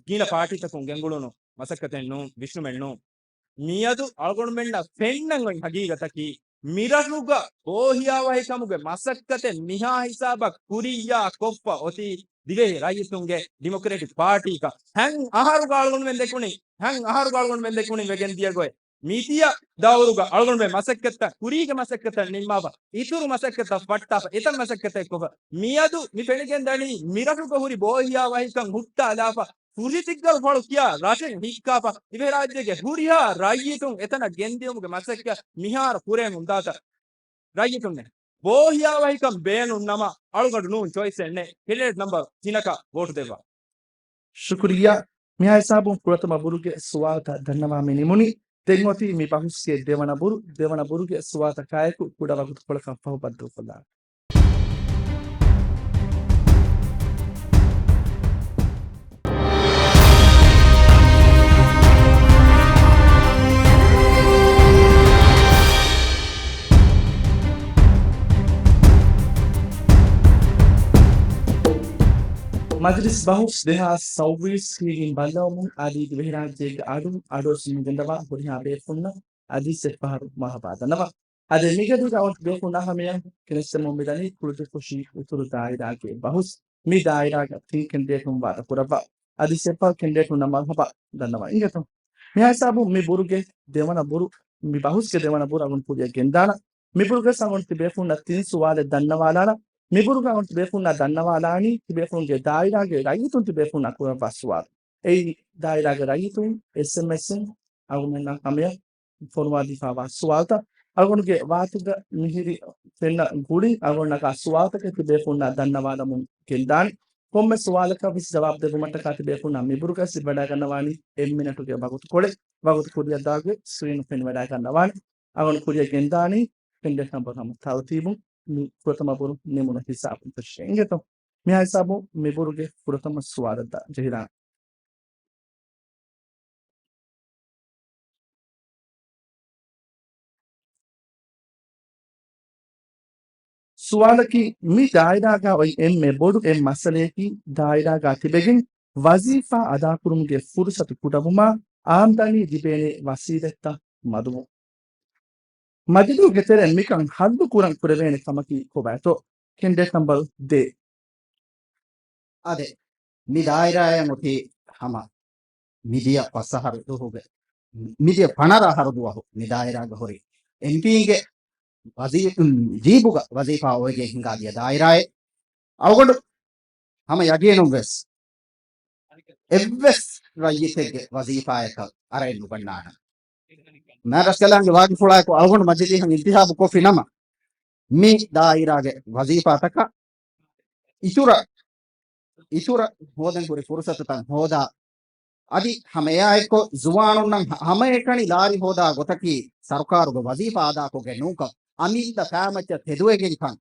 ގިނަ ޕާޓީތަކުން ގެންގުޅުނު މަސައްކަތެއް ނޫން، ވިސްނުމެއް ނޫން. މިއަދު އަޅުގަނޑުމެންނަށް ފެންނަން އޮތް ހަގީގަތަކީ، މިރަށުގަ ބޯހިޔާވަހިކަމުގެ މަސައްކަތެއް މިހާ ހިސާބަށް ކުރިއްޔާ ކޮށްފަ އޮތީ ދިވެހި ރައްޔިތުންގެ ޑިމޮކްރެޓިކް ޕާޓީގަ. ހަތް އަހަރުގަ އަޅުގަނޑުމެން ދެކުނީ، ހަތް އަހަރުގަ އަޅުގަނޑުމެން ދެކުނީ ވެގެން ދިޔަ ގޮތް. މިދިޔަ ދައުރުގަ އަޅުގަނޑުމެން މަސައްކަތްތައް، ކުރީގެ މަސައްކަތްތައް ނިންމާފަ، އިތުރު މަސައްކަތްތައް ފައްޓާފަ، އެތައް މަސައްކަތެއް ކޮށްފަ. މިއަދު މި ފެނިގެން ދަނީ މިރަށުގަ ހުރި ބޯހިޔާ ވަހިކަން ހުއްޓާލާފަ، ފުށިތިއްގަލު ފަޅު ކިޔާ ރަށެއް ހިއްކާފަ، ދިވެހިރާއްޖޭގެ ހުރިހާ ރައްޔިތުން އެތަނަށް ގެންދިޔުމުގެ މަސައްކަތް މިހާރު ކުރެވެމުންދާތަން. ރައްޔިތުންނޭ. ބޯހިޔާވަހިކަން ބޭނުން ނަމަ، އަޅުގަނޑު ނޫން ޗޮއިސެއް ނެތް. ކެނޑިޑޭޓް ނަމްބަރު ތިނަކަށް ވޯޓު ދެއްވާ. ޝުކުރިއްޔާ. މިހާ ހިސާބުން ފުރަތަމަ ބުރުގެ ސުވާލުތައް ދަންނަވާ މި ނިމުނީ. ދެން އޮތީ މި ބަހުސްގެ ދެވަނަ ބުރު. ދެވަނަ ބުރުގެ ސުވާލުތަކާއެކު ކުޑަ ވަގުތުކޮޅަކަށް ފަހު ބައްދަލުކޮށްލާނަން. މަޖިލިސް ބަހުސް ދެހާސް ސައުވީސް ހިނގިން ބައްލަވަމުން އަދި ދިވެހިރާއްޖޭގެ އަޑުން އަޑުއައްސުމުން ގެންދަވާ ހުރިހާ ބޭފުންނަށް އަދި ސެއްފަހަރު މަރުޙަބާ ދަންނަވަން. އަދި މިގަޑީގަ އޮން ބޭފުންނާ ހަމަޔަށް ކެނެސްދެމުން މިދަނީ ކުޅުދުއްފުށި އުތުރު ދާއިރާގެ ބަހުސް. މި ދާއިރާގަ ތިން ކެނޑިޑޭޓުން ވާދަ ކުރައްވާ. އަދި ސެއްފަހަރު ކެނޑިޑޭޓުންނަށް މަރުޙަބާ ދަންނަވަން. އިނގޭތޯ؟ މިހާ ހިސާބުން މި ބުރުގެ ދެވަނަ ބުރު، މި ބަހުސްގެ ދެވަނަ ބުރު އަޅުގަނޑު ކުރިއަށް ގެންދާނަން. މި ބުރުގަސް އަޅުގަނޑު ތިބޭފުންނަށް ތިން ސުވާލެއް ދަންނަވާލާނަން. މި ބުރުގަ އަޅުގަނޑު ތިބޭފުންނަށް ދަންނަވާލާނީ، ތިބޭފުންގެ ދާއިރާގެ ރައްޔިތުން ތިބޭފުންނަށް ކުރައްވާ ސުވާލު. އެއީ ދާއިރާގެ ރައްޔިތުން އެސްއެމްއެސްއިން އަޅުގަނޑުމެންނަށް ހަމަޔަށް ފޮނުވާދީފައިވާ ސުވާލުތައް. އަޅުގަނޑުގެ ވާހަކަ މިހިރީ ފެންނަ ގުޅިން އަޅުގަނޑު ނަގާ ސުވާލުތަކެއް ތިބޭފުންނަށް ދަންނަވާލަމުން ގެންދާނެ. ކޮންމެ ސުވާލަކަށް ވެސް ޖަވާބު ދެއްވުމަށްޓަކާ ތިބޭފުޅުންނާ މިބުރުގަ ސިއްވަޑާގަންނަވާނީ އެއް މިނެޓުގެ ވަގުތުކޮޅެއް. ވަގުތު ކުރިއަށްދާގޮތް ސްކްރީނު ފެނިވަޑާގަންނަވާނެ. އަޅުގަނޑު ކުރިއަށް ގެންދާނީ ކެންޑިޑޭޓް ނަމްބަރު ހަމަ ތަރުތީބުން މި ފުރަތަމަ ބުރު ނިމުނު ހިސާބުން ފެށި އިނގޭތޯ. މިހާ ހިސާބުން މި ބުރުގެ ފުރަތަމަ ސުވާލަށް ދާ ޖެހިދާނެ. ސުވާލަކީ، މި ދާއިރާގަ އޮތް އެންމެ ބޮޑު އެއް މައްސަލަޔަކީ، ދާއިރާގަ ތިބެގެން ވަޒީފާ އަދާކުރުމުގެ ފުރުސަތު ކުޑަވުމާ، އާމްދަނީ ލިބޭނެ ވަސީލަތްތައް މަދުވުން. މަޖިލީހުގެ ތެރެއިން މިކަން ހައްލު ކުރަން ކުރެވޭނެ ކަމަކީ ކޮބާތޯ؟ ކެންޑިޑޭޓް ނަމްބަރު ދޭއް. އާދެ، މި ދާއިރާއަށް އޮތީ ހަމަ މިދިޔަ ފަސް އަހަރު ދުވަހުގެ، މިދިޔަ ފަނަރަ އަހަރު ދުވަހު މި ދާއިރާގަ ހުރި އެމްޕީގެ ވަޒީ-، ޖީބުގަ ވަޒީފާ އޮވެގެން ހިނގާދިޔަ ދާއިރާއެއް. އަޅުގަނޑު ހަމަ ޔަގީނުން ވެސް އެއްވެސް ރައްޔިތެއްގެ ވަޒީފާއަކަށް އަރައެއް ނުގަންނާނަން. މާރަސްކަލާނގެ ވާގިފުޅާއެކު އަޅުގަނޑު މަޖިލީހަށް އިންތިހާބު ކޮށްފި ނަމަ، މި ދާއިރާގެ ވަޒީފާތަކަށް އިތުރަށް، އިތުރަށް ހޯދަން ކުރި ފުރުސަތުތައް ހޯދާ، އަދި ހަމައެއާއެއްކޮށް ޒުވާނުންނަށް ހަ-، ހަމައެކަނި ލާރި ހޯދާ ގޮތަކީ ސަރުކާރުގެ ވަޒީފާ އަދާކޮށްގެން ނޫންކަން، އަމިއްލަ ފައިމައްޗަށް ތެދުވެގެންކަން،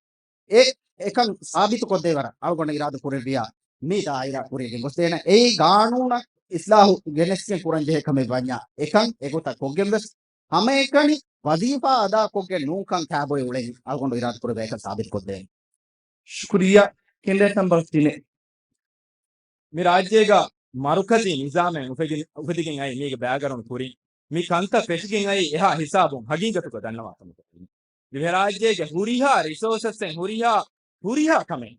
އެ އެކަން ސާބިތުކޮށްދޭވަރަށް އަޅުގަނޑު އިރާދަ ކުރެއްވިޔާ، މި ދާއިރާ ކުރިއަށް ގެންގޮސްދޭނަން. އެއީ ގާނޫނަށް އިސްލާހު ގެނެސްގެން ކުރަންޖެހޭ ކަމެއް ވަންޏާ، އެކަން އެގޮތަށް ކޮށްގެން ވެސް ހަމައެކަނި ވަޒީފާ އަދާކޮށްގެން ނޫންކަން ކާބޮއި އުޅެނީ އަޅުގަނޑު އިރާދަ ކުރެއްވިޔާ އެކަން ސާބިތުކޮށްދޭނަން. ޝުކުރިއްޔާ. ކެނޑިޑޭޓް ނަމްބަރު ތިނެއް. މި ރާއްޖޭގަ މަރުކަޒީ ނިޒާމެއް އުފެދި-، އުފެދިގެން އައި މީގެ ބައިގަރުން ކުރިން މި ކަންތައް ފެށިގެން އައީ އެހާ ހިސާބުން ހަގީގަތުގަ ދަންނަވާ ކަމަކަށް. ދިވެހިރާއްޖޭގެ ހުރިހާ ރިސޯސަސްއެއް ހުރިހާ، ހުރިހާ ކަމެއް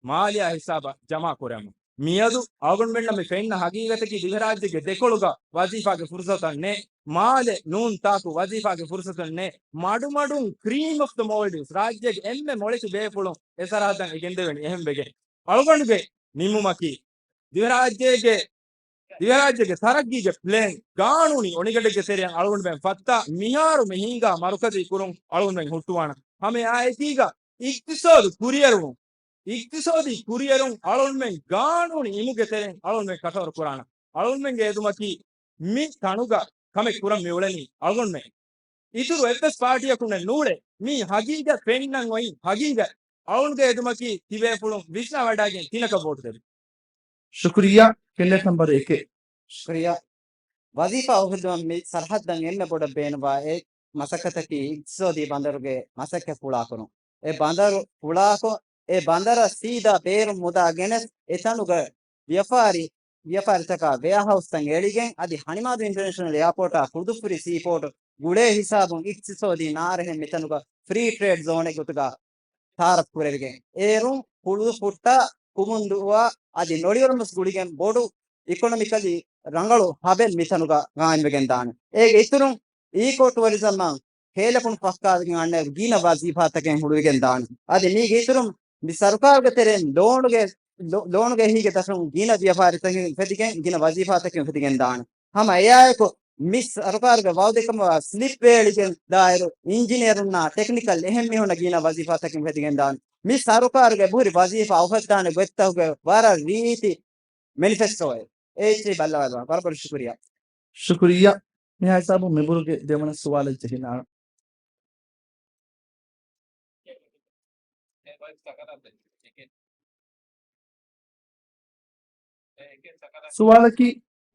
މާލެއާ ހިސާބަށް ޖަމާ ކުރަމު. މިއަދު އަޅުގަނޑުމެންނަށް މި ފެންނަ ހަގީގަތަކީ ދިވެހިރާއްޖޭގެ ދެކޮޅުގަ ވަޒީފާގެ ފުރުސަތުތައް ނެތް، މާލެ ނޫން ތާކު ވަޒީފާގެ ފުރުސަތުތައް ނެތް، މަޑުމަޑުން ކްރީމް އޮފް ދަ މޯލްޑިވްސް ރާއްޖޭގެ އެންމެ މޮޅެތި ބޭފުޅުން އެ ސަރަހައްދަށް އެ ގެންދެވެނީ އެހެން ވެގެން. އަޅުގަނޑުގެ ނިމުމަކީ ދިވެހިރާއްޖޭގެ، ދިވެހިރާއްޖޭގެ ތަރައްގީގެ ޕްލޭން ގާނޫނީ އޮނިގަނޑެއްގެ ތެރެއަށް އަޅުގަނޑުމެން ފައްތާ މިހާރު މި ހިނގާ މަރުކަޒީ ކުރުން އަޅުގަނޑުމެން ހުއްޓުވާނަން. ހަމައެއާއެކީގަ އިގްތިސޯދު ކުރިއެރުން، އިގްތިސޯދީ ކުރިއެރުން އަޅުގަނޑުމެން ގާނޫނީ އިމުގެ ތެރެއިން އަޅުގަނޑުމެން ކަށަވަރު ކުރާނަން. އަޅުގަނޑުމެންގެ އެދުމަކީ މި ތަނުގަ ކަމެއް ކުރަން މި އުޅެނީ އަޅުގަނޑުމެން. އިތުރު އެއްވެސް ޕާޓީއަކުންނެއް ނޫޅޭ. މީ ހަގީގަތް ފެންނަން އޮތް ހަގީގަތް. އަޅުގަނޑުގެ އެދުމަކީ ތިބޭފުޅުން ވިސްނާވަޑައިގެން ތިނަކަށް ވޯޓު ދެވި. ޝުކުރިއްޔާ. ކެނޑިޑޭޓް ނަމްބަރު އެކެއް. ޝުކުރިއްޔާ. ވަޒީފާ އުފެއްދުމަށް މި ސަރަހައްދަށް އެންމެ ބޮޑަށް ބޭނުންވާ އެއް މަސައްކަތަކީ އިގްތިސޯދީ ބަނދަރުގެ މަސައްކަތް ފުޅާކުރުން. އެ ބަނދަރު ފުޅާކޮށް، އެ ބަނދަރަށް ސީދާ ބޭރުން މުދާ ގެނެސް، އެތަނުގަ ވިޔަފާރި، ވިޔަފާރިތަކާ ވެއާހައުސްތައް އެޅިގެން، އަދި ހަނިމާދު އިންޓަރނޭޝަނަލް އެއާޕޯޓާ ކުދުފުރި ސީޕޯޓު ގުޅޭ ހިސާބުން އިގްތިސޯދީ ނާރެހެން މިތަނުގަ ފްރީ ޓްރޭޑް ޒޯނެއް ގޮތުގަ ތައާރަފް ކުރެވިގެން، އޭރުން ހުޅު ހުއްޓާ ކުމުން ދުއްވާ އަދި ނޮޅިވަރުން ވެސް ގުޅިގެން ބޮޑު އިކޮނޮމިކަލީ ރަނގަޅު ހަބެއް މިތަނުގަ ގާއިމްވެގެން ދާނެ. އޭގެ އިތުރުން އީކޯ ޓުއަރިޒަމްއަށް ހޭލަކުން ފައްކާގެން އަންނަ ގިނަ ވަޒީފާތަކެއް ހުޅުވިގެން ދާނެ. އަދި މީގެ އިތުރުން މި ސަރުކާރުގެ ތެރެއިން ލޯނުގެ، ލޯ-، ލޯނުގެ އެހީގެ ދަށުން ގިނަ ވިޔަފާރިތަކެއް އުފެދިގެން، ގިނަ ވަޒީފާތަކެއް އުފެދިގެން ދާނެ. ހަމަ އެއާއެކު މި ސަރުކާރުގެ ވައުދެއްކަމަށް ސްލިޕް ވޭޅިގެން ދާއިރު އިންޖިނިއަރުންނާ ޓެކްނިކަލް އެހެން މީހުންނަށް ގިނަ ވަޒީފާތަކެއް އުފެދިގެން ދާނެ. މި ސަރުކާރުގެ އެބަހުރި ވަޒީފާ އުފައްދާނެ ގޮތްތަކުގެ ވަރަށް ރީތި މެނިފެސްޓޯއެއް. އޭޗްއޭ ބައްލަވާލަ. ވަރަށް ބޮޑަށް ޝުކުރިއްޔާ. ޝުކުރިއްޔާ. މިހާ ހިސާބުން މިބުރުގެ ދެވަނަ ސުވާލަށް ޖެހިލާނަން. ސުވާލަކީ،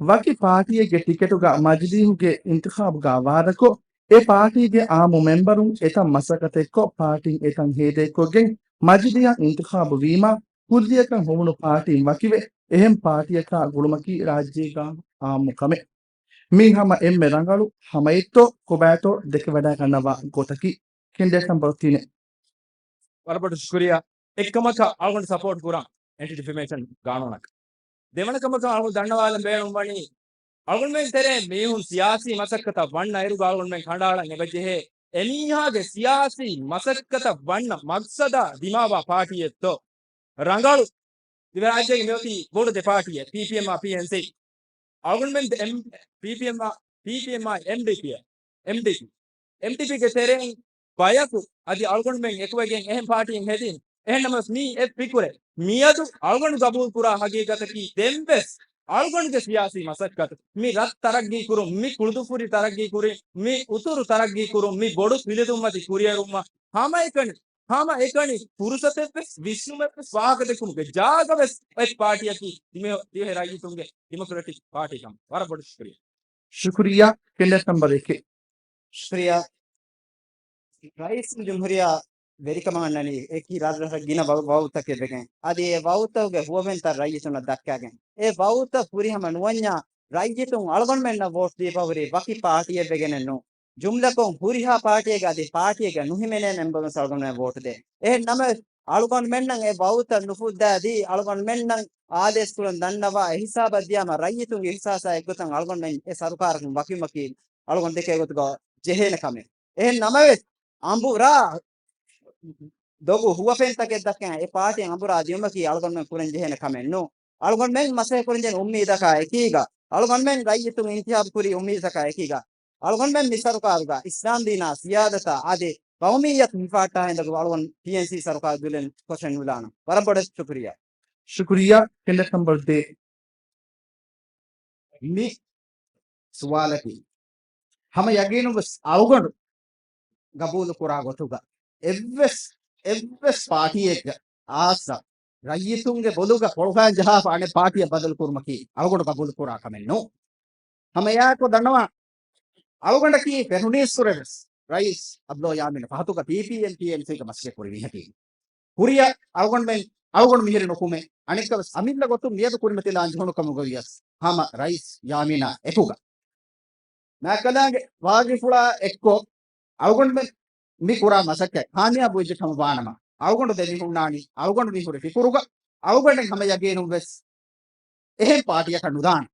ވަކި ޕާޓީއެއްގެ ޓިކެޓުގަ މަޖިލީހުގެ އިންތިޚާބުގަ ވާދަކޮށް، އެ ޕާޓީގެ އާއްމު މެމްބަރުން އެތައް މަސައްކަތެއްކޮށް، ޕާޓީން އެތަން ހޭދައެއްކޮށްގެން މަޖިލީހަށް އިންތިޚާބު ވީމާ، ކުއްލިއަކަށް ހޮވުނު ޕާޓީން ވަކިވެ، އެހެން ޕާޓީއަކާ ގުޅުމަކީ ރާއްޖޭގަ އާއްމު ކަމެއް. މީ ހަމަ އެންމެ ރަނގަޅު ހަމައެއްތޯ ކޮބާތޯ ދެކެވަޑައިގަންނަވާ ގޮތަކީ. ކެނޑިޑޭޓް ނަމްބަރު ތިނެއް. ވަރަށް ބޮޑަށް ޝުކުރިއްޔާ. އެއްކަމަކަށް އަޅުގަނޑު ސަޕޯޓް ކުރަން އެންޓި ޑިފެމޭޝަން ގާނޫނަކަށް. ދެވަނަ ކަމަކަށް އަޅުގަނޑު ދަންނަވާލަން ބޭނުންވަނީ، އަޅުގަނޑުމެން ތެރޭ މީހުން ސިޔާސީ މަސައްކަތަށް ވަންނަ އިރުގަ އަޅުގަނޑުމެން ކަނޑައަޅަން އެބަޖެހޭ، އެމީހާގެ ސިޔާސީ މަސައްކަތަށް ވަންނަ މަގްސަދާ ދިމާވާ ޕާޓީއެއްތޯ؟ ރަނގަޅު ދިވެހިރާއްޖޭގެ މިއޮތީ ބޮޑު ދެ ޕާޓީއެއް، ޕީޕީއެމްއާ ޕީއެންސީ. އަޅުގަނޑުމެން ދެ-، އެމް-، ޕީޕީއެމްއާ، ޕީޕީއެމްއާ އެމްޑީޕީއެއް، އެމްޑީޕީ. އެމްޑީޕީގެ ތެރެއިން ބަޔަކު އަދި އަޅުގަނޑުމެން އެކުވެގެން އެހެން ޕާޓީއެއް ހެދިން. އެހެންނަމަވެސް މީ އެ ފިކުރެއް މިއަދު އަޅުގަނޑު ގަބޫލު ކުރާ ހަގީގަތަކީ ދެންވެސް އަޅުގަނޑުގެ ސިޔާސީ މަސައްކަތު މި ރަށް ތަރައްގީ ކުރުން، މި ކުޅުދުފުރި ތަރައްގީ ކުރިން، މި އުތުރު ތަރައްގީ ކުރުން، މި ބޮޑު ފިލިދުންމަތި ކުރިއެރުމަށް ހަމައެކަނި، ހަމައެކަނި ފުރުސަތެއްވެސް، ވިސްނުމެއްވެސް، ވާހަކަދެއްކުމުގެ ޖާގަވެސް އޮތް ޕާޓީއަކީ ދިވެ-، ދިވެހި ރައްޔިތުންގެ ޑިމޮކްރެޓިކް ޕާޓީ ކަމަށް. ވަރަށް ބޮޑަށް ޝުކުރިއްޔާ. ޝުކުރިއްޔާ. ކެނޑިޑޭޓް ނަމްބަރު އެކެއް. ޝުކުރިއްޔާ. ރައީސުލްޖުމްހޫރިއްޔާ ވެރިކަމަށް އަންނަނީ އެކި ރަށްރަށަށް ގިނަ ވަ-، ވައުތަކެއް ވެގެން، އަދި އެ ވައުތަކުގެ ހުވަފެންތައް ރައްޔިތުންނަށް ދައްކާގެން، އެ ވައުތައް ފުރިހަމަ ނުވަންޏާ ރައްޔިތުން އަޅުގަނޑުމެންނަށް ވޯޓް ދީފަ ހުރީ ވަކި ޕާޓީއެއް ވެގެނެއް ނޫން. ޖުމްލަކޮށް ހުރިހާ ޕާޓީއެއްގެ އަދި ޕާޓީއެއްގެ ނުހިމެނޭ މެމްބަރުން އަޅުގަނޑުމެން ވޯޓު ދޭ. އެހެން ނަމަވެސް، އަޅުގަނޑުމެންނަށް އެ ވައުތައް ނުފުއްދާ ދީ، އަޅުގަނޑުމެންނަށް އާދޭސް ކުރަން ދަންނަވާ، އެ ހިސާބަށް ދިޔާމަ، ރައްޔިތުންގެ އިހްސާސާ އެއްގޮތަށް އަޅުގަނޑުމެން އެ ސަރުކާރަކުން ވަކިން ވަކި އަޅުގަނޑު ދެކޭ ގޮތުގަ ޖެހޭނެ ކަމެއް. އެހެން ނަމަވެސް، އަނބުރާ ދޮގު ހުވަފެންތަކެއް ދައްކަން އެ ޕާޓީ އަނބުރާ ދިޔުމަކީ އަޅުގަނޑުމެން ކުރަން ޖެހޭނެ ކަމެއް ނޫން. އަޅުގަނޑުމެން މަސައްކަތް ކުރަން ޖެހޭނެ އުއްމީދަކާ އެކީގަ، އަޅުގަނޑުމެން ރައްޔިތުން އިންތިހާބު ކުރި އުއްމީދަކާ އެކީގަ، އަޅުގަނޑުމެން މި ސަރުކާރުގަ އިސްލާމްދީނާ ސިޔާދަތާ އަދި ޤައުމިއްޔަތު ހިފަހައްޓާ ހިނދުގަ އަޅުގަނޑު ޓީއެންސީ ސަރުކާރު ދުލެން ކޮށެއް ނުލާނަން. ވަރަށް ބޮޑަށް ޝުކުރިއްޔާ. ޝުކުރިއްޔާ. ކެނޑިޑޭޓް ނަމްބަރު ދޭއް. މި ސުވާލަކީ ހަމަ ޔަގީނުންވެސް އަޅުގަނޑު ގަބޫލު ކުރާ ގޮތުގަ އެއްވެސް، އެއްވެސް ޕާޓީއެއްގެ އާސް ރައްޔިތުންގެ ބޮލުގަ ފޮޅުފައިން ޖަހާފަ އަނެއް ޕާޓީއަށް ބަދަލު ކުރުމަކީ އަޅުގަނޑު ގަބޫލު ކުރާ ކަމެއް ނޫން. ހަމަ އެއާއެކު ދަންނަވާ، އަޅުގަނޑަކީ ފެނުނީއްސުރެވެސް ރައީސް އަބްދުﷲ ޔާމީން ފަހަތުގަ ޕީޕީއެމް ޓީއެމްސީގެ މަސައްކަތް ކުރި މީހަކީ. ހުރިއަށް އަޅުގަނޑުމެން، އަޅުގަނޑު މިހިރި ނުކުމެ، އަނެއްކަވެސް އަމިއްލަ ގޮތުން މިއަދު ކުރިމަތިލާން ޖެހުނު ކަމުގަވިޔަސް ހަމަ ރައީސް ޔާމީނާ އެކުގަ މާކަލާނގެ ވާގިފުޅާ އެއްކޮށް، އަޅުގަނޑުމެން މި ކުރާ މަސައްކަތް ކާމިޔާބު ވެއްޖެ ކަމަށް ވާނަމަ، އަޅުގަނޑު ދެމިހުންނާނީ އަޅުގަނޑު މިހުރި ފިކުރުގަ، އަޅުގަނޑެއް ހަމަ ޔަގީނުން ވެސް އެހެން ޕާޓީއަކަށް ނުދާނެ.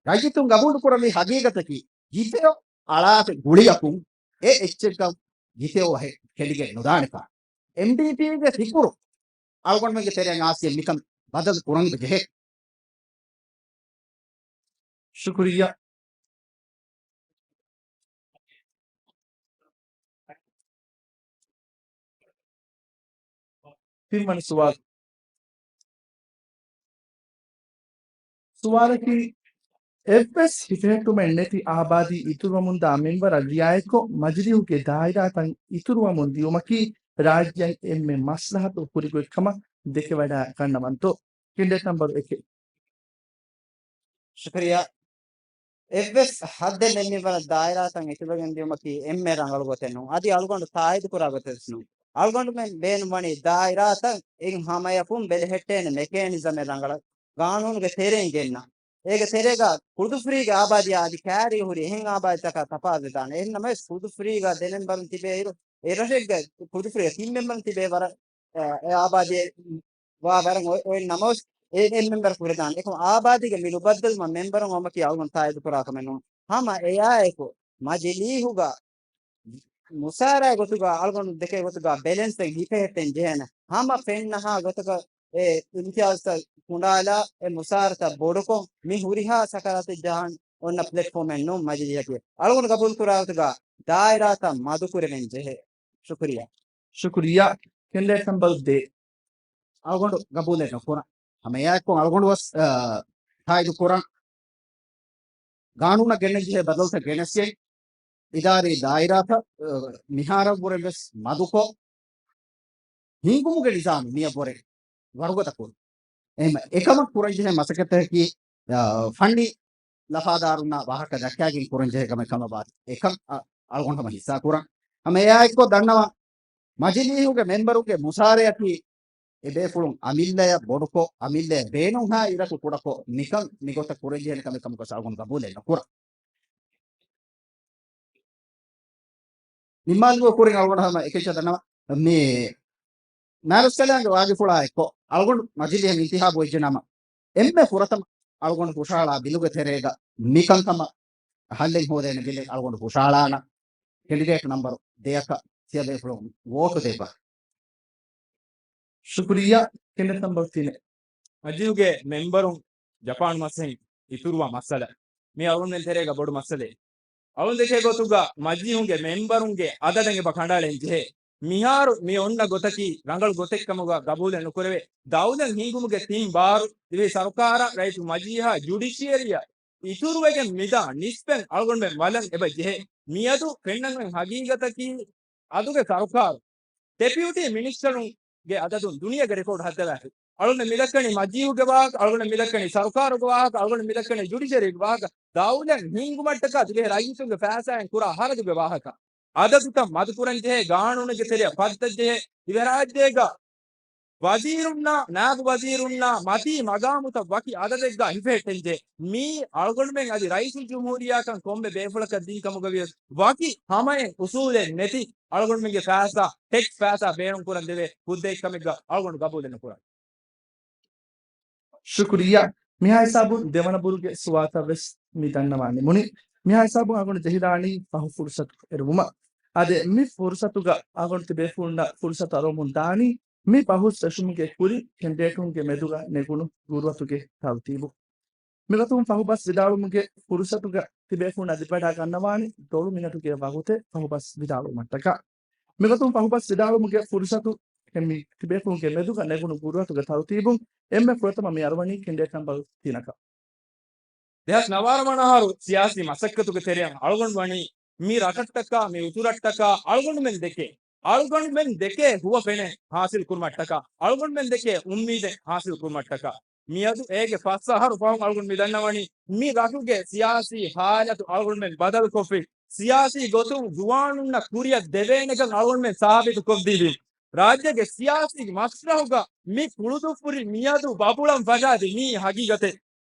ރައްޔިތުން ގަބޫލު ކުރެވި ހަގީގަތަކީ، ޖިތެޔޮ އަޅާފި ގުޅިއަކުން އެ އެއްޗެއްގަ ޖިތެޔޮ ވަހެއް ކެނޑިގެން ނުދާނެކާ. އެމްޑީޕީގެ ފިކުރު އަޅުގަނޑުމެންގެ ތެރެއަށް އާސިއެއް މިކަން ބަދަލު ކުރަން ޖެހޭ. ޝުކުރިއްޔާ. ތިންވަނަ ސުވާލު. ސުވާލަކީ، އެއްވެސް ހިފެހެއްޓުމެއް ނެތި އާބާދީ އިތުރުވަމުންދާ މެންބަރަށް ރިއާޔަތްކޮށް، މަޖިލީހުގެ ދާއިރާތައް އިތުރުވަމުން ދިޔުމަކީ ރާއްޖެއަށް އެންމެ މަސްލަހަތު ހުރިގޮތްކަމަށް ދެކެވަޑައިގަންނަވަންތޯ؟ ކެނޑިޑޭޓް ނަމްބަރު އެކެއް. ޝުކުރިއްޔާ. އެއްވެސް ހައްދެއް ނެތް މިންވަރަށް ދާއިރާތައް އިތުރުވެގެން ދިޔުމަކީ އެންމެ ރަނގަޅު ގޮތެއް ނޫން. އަދި އަޅުގަނޑު ތާއީދު ކުރާ ގޮތެއް ވެސް ނޫން. އަޅުގަނޑުމެން ބޭނުންވަނީ ދާއިރާތައް އިން ހަމަޔަކުން ބެލެހެއްޓޭނެ މެކޭނިޒަމެއް ރަނގަޅަށް ގާނޫނުގެ ތެރެއިން ގެންނަން. އޭގެ ތެރޭގަ ކުޅުދުފުރީގެ އާބާދީއާ އަދި ކައިރީ ހުރި އެހެން އާބާދީތަކާ ތަފާތުވެދާނެ. އެހެން ނަމަވެސް ކުޅުދުފުރީގަ ދެ މެންބަރުން ތިބޭއިރު، އެ ރަށެއްގަ ކުޅުދުފުރީގަ ތިން މެންބަރުން ތިބޭ ވަރަށް، އެ، އެ އާބާދީ ވާ ވަރަށް އޮތް، އޮތް ނަމަވެސް އެ އެއް މެމްބަރަކު ހުރެދާނެ. އެކަމަ އާބާދީގެ މި ނުބައްދަލުވުމަށް މެމްބަރުން އޮމަކީ އަޅުގަނޑު ތާއީދު ކުރާ ކަމެއް ނޫން. ހަމަ އެއާއެކު މަޖިލީހުގަ މުސާރައިގެ ގޮތުގަ އަޅުގަނޑު ދެކޭ ގޮތުގަ ބެލެންސެއް ހިފެހެއްޓެން ޖެހޭނެ. ހަމަ ފެންނަހާ ގޮތަކަށް އެ އިމްތިޔާޒުތައް ކުނޑާލާ އެ މުސާރަތައް ބޮޑުކޮށް މި ހުރިހާ ސަކަރާތެއް ޖަހަން އޮންނަ ޕްލެޓްފޯމެއް ނޫން މަޖިލީހަކީ. އަޅުގަނޑު ގަބޫލު ކުރާ ގޮތުގަ ދާއިރާތައް މަދުކުރެވެން ޖެހޭ. ޝުކުރިއްޔާ. ޝުކުރިއްޔާ. ކެނޑިޑޭޓް ނަމްބަރު ދޭއް. އަޅުގަނޑު ގަބޫލެއް ނުކުރަން. ހަމައެއާއެކު އަޅުގަނޑު ވެސް، އާ، ތާއީދު ކުރަން. ގާނޫނަށް ގެންނަން ޖެހޭ ބަދަލުތައް ގެނެސްގެން، އިދާރީ ދާއިރާތައް، އާ، މިހާރަށްވުރެ ވެސް މަދުކޮށް، ހިންގުމުގެ ނިޒާމު މިއަށްވުރެ ވަރުގަދަ ކުރުން. އެހެން އެކަމަށް ކުރަންޖެހޭ މަސައްކަތަކީ، އާ، ފަންނީ ލަފާދާރުންނާ ވާހަކަ ދައްކާގެން ކުރަންޖެހޭ ކަމެއް ކަމަށް ވާތީ. އެކަން، އަ، އަޅުގަނޑު ހަމަ ހިއްސާ ކުރަން. ހަމަ އެއާއެއްކޮށް ދަންނަވާ، މަޖިލީހުގެ މެންބަރުންގެ މުސާރަޔަކީ އެ ބޭފުޅުން އަމިއްލަޔަށް ބޮޑުކޮށް، އަމިއްލަޔަށް ބޭނުންހާ އިރަކު ކުޑަކޮށް، މިކަން މިގޮތަށް ކުރެވިއްޖެ ކަމެއް ކަމަކަށް އަޅުގަނޑު ގަބޫލެއް ނުކުރަން. ނިންމާލުމުގެ ކުރިން އަޅުގަނޑު ހަމަ އެކެއްޗެއް ދަންނަވަން. މި މާރަސްކަލާނގެ ވާގިފުޅާ އެއްކޮށް، އަޅުގަނޑު މަޖިލީހަށް އިންތިހާބު ވެއްޖެ ނަމަ، އެންމެ ފުރަތަމަ އަޅުގަނޑު ހުށަހަޅާ ބިލުގެ ތެރޭގަ މިކަންކަމަށް ހައްލެއް ހޯދޭނެ ބިލެއް އަޅުގަނޑު ހުށަހަޅާނަން. ކެނޑިޑޭޓް ނަމްބަރު ދެއަކަށް ތިޔަބޭފުޅުން ވޯޓު ދެއްވާ. ޝުކުރިއްޔާ. ކެނޑިޑޭޓް ނަމްބަރު ތިނެއް. މަޖިލީހުގެ މެންބަރުން ޖަޕާނު މަސައްކަތް އިތުރުވާ މައްސަލަ. މި އަޅުގަނޑުމެން ތެރޭގަ ބޮޑު މައްސަލައެއް. އަޅުގަނޑު ދެކޭ ގޮތުގަ މަޖިލީހުގެ މެންބަރުންގެ އަދަދެއް އެބަ ކަނޑައަޅަން ޖެހޭ. މިހާރު މި އޮންނަ ގޮތަކީ ރަނގަޅު ގޮތެއްކަމުގަ ގަބޫލެއް ނުކުރެވޭ. ދައުލަތް ހިންގުމުގެ ތިން ބާރު ދިވެހި ސަރުކާރަށް، ރައްޔިތު މަޖިލީހަށް، ޖުޑިޝިއަރީއަށް އިތުރުވެގެން މިދާ ނިސްބަތް އަޅުގަނޑުމެން ވަލަން އެބަ ޖެހޭ. މިއަދު ފެންނަން ހަގީގަތަކީ އަދުގެ ސަރުކާރު ޑެޕިއުޓީ މިނިސްޓަރުންގެ އަދަދުން ދުނިޔޭގެ ރެކޯޑް ހައްދަވާފި. އަޅުގަނޑު މިދައްކަނީ މަޖީހުގެ ވާހަކަ، އަޅުގަނޑު މިދައްކަނީ ސަރުކާރުގެ ވާހަކަ، އަޅުގަނޑު މިދައްކަނީ ޖުޑިޝަރީގެ ވާހަކަ، ދައުލަތް ހިންގުމަށްޓަކާ ދިވެހި ރައްޔިތުންގެ ފައިސާއިން ކުރާ ހަރަދުގެ ވާހަކަ. އަދަދުތައް މަދުކުރަން ޖެހޭ ގާނޫނެއްގެ ތެރެއަށް ފައްދަ ޖެހޭ ދިވެހިރާއްޖޭގަ ވަޒީރުންނާ، ނާއިބު ވަޒީރުންނާ، މަތީ މަގާމުތައް ވަކި އަދަދެއްގަ ހިފެހެއްޓެންޖެ. މީ އަޅުގަނޑުމެން އަދި ރައީސުލްޖުމްހޫރިއްޔާކަން ކޮންމެ ބޭފުޅަކަށް ދިން ކަމުގަ ވިޔަސް، ވަކި ހަމައެއް އުސޫލެއް ނެތި އަޅުގަނޑުމެންގެ ފައިސާ، ޓެކްސް ފައިސާ ބޭނުން ކުރަން ދެވޭ ހުއްދައެއްކަމެއްގަ އަޅުގަނޑު ގަބޫލެއް ނުކުރަން. ޝުކުރިއްޔާ. މިހާ ހިސާބުން ދެވަނަ ބުރުގެ ސުވާލުތައް ވެސް މި ދަންނަވާ ނިމުނީ. މިހާ ހިސާބުން އަޅުގަނޑު ޖެހިދާނީ ފަހު ފުރުސަތު އެރުވުމަށް. އާދެ، މި ފުރުސަތުގަ އަޅުގަނޑު ތިބޭފުޅުންނަށް ފުރުސަތު އަރުވަމުން ދާނީ މި ބަހުސް ފެށުމުގެ ކުރިން ކެންޑިޑޭޓުންގެ މެދުގަ ނެގުނު ގުރުއަތުގެ ތަރުތީބު. މިގޮތުން ފަހުބަސް ވިދާޅުވުމުގެ ފުރުސަތުގަ ތިބޭފުޅުން އަދިވަޑާ ގަންނަވާނީ ދޮޅު މިނެޓުގެ ވަގުތެއް ފަހުބަސް ވިދާޅުވުމަށްޓަކާ. މިގޮތުން ފަހުބަސް ވިދާޅުވުމުގެ ފުރުސަތު އެންމެ ތިބޭފުޅުންގެ މެދުގަ ނެގުނު ގުރުއަތުގެ ތަރުތީބުން އެންމެ ފުރަތަމަ މި އަރުވަނީ ކެންޑިޑޭޓް ނަމްބަރު ތިނަކަށް. ދެހާސް ނަވާރަ ވަނަ އަހަރު ސިޔާސީ މަސައްކަތުގެ ތެރެއަށް އަޅުގަނޑު ވަނީ މި ރަށަށްޓަކާ، މި އުތުރަށްޓަކާ އަޅުގަނޑުމެން ދެކޭ، އަޅުގަނޑުމެން ދެކޭ ހުވަފެނެއް ހާސިލް ކުރުމަށްޓަކާ، އަޅުގަނޑުމެން ދެކޭ އުއްމީދެއް ހާސިލް ކުރުމަށްޓަކާ. މިއަދު އޭގެ ފަސް އަހަރު ފަހުން އަޅުގަނޑު މި ދަންނަވަނީ މި ރަށުގެ ސިޔާސީ ހާލަތު އަޅުގަނޑުމެން ބަދަލުކޮށްފި، ސިޔާސީ ގޮތުން ޒުވާނުންނަށް ކުރިއަށް ދެވޭނެކަން އަޅުގަނޑުމެން ސާބިތުކޮށްދީފި. ރާއްޖޭގެ ސިޔާސީ މަސްރަހުގަ މި ކުޅުދުއްފުށި މިއަދު ބަބުޅަން ފަށާދި މީ ހަގީގަތެއް.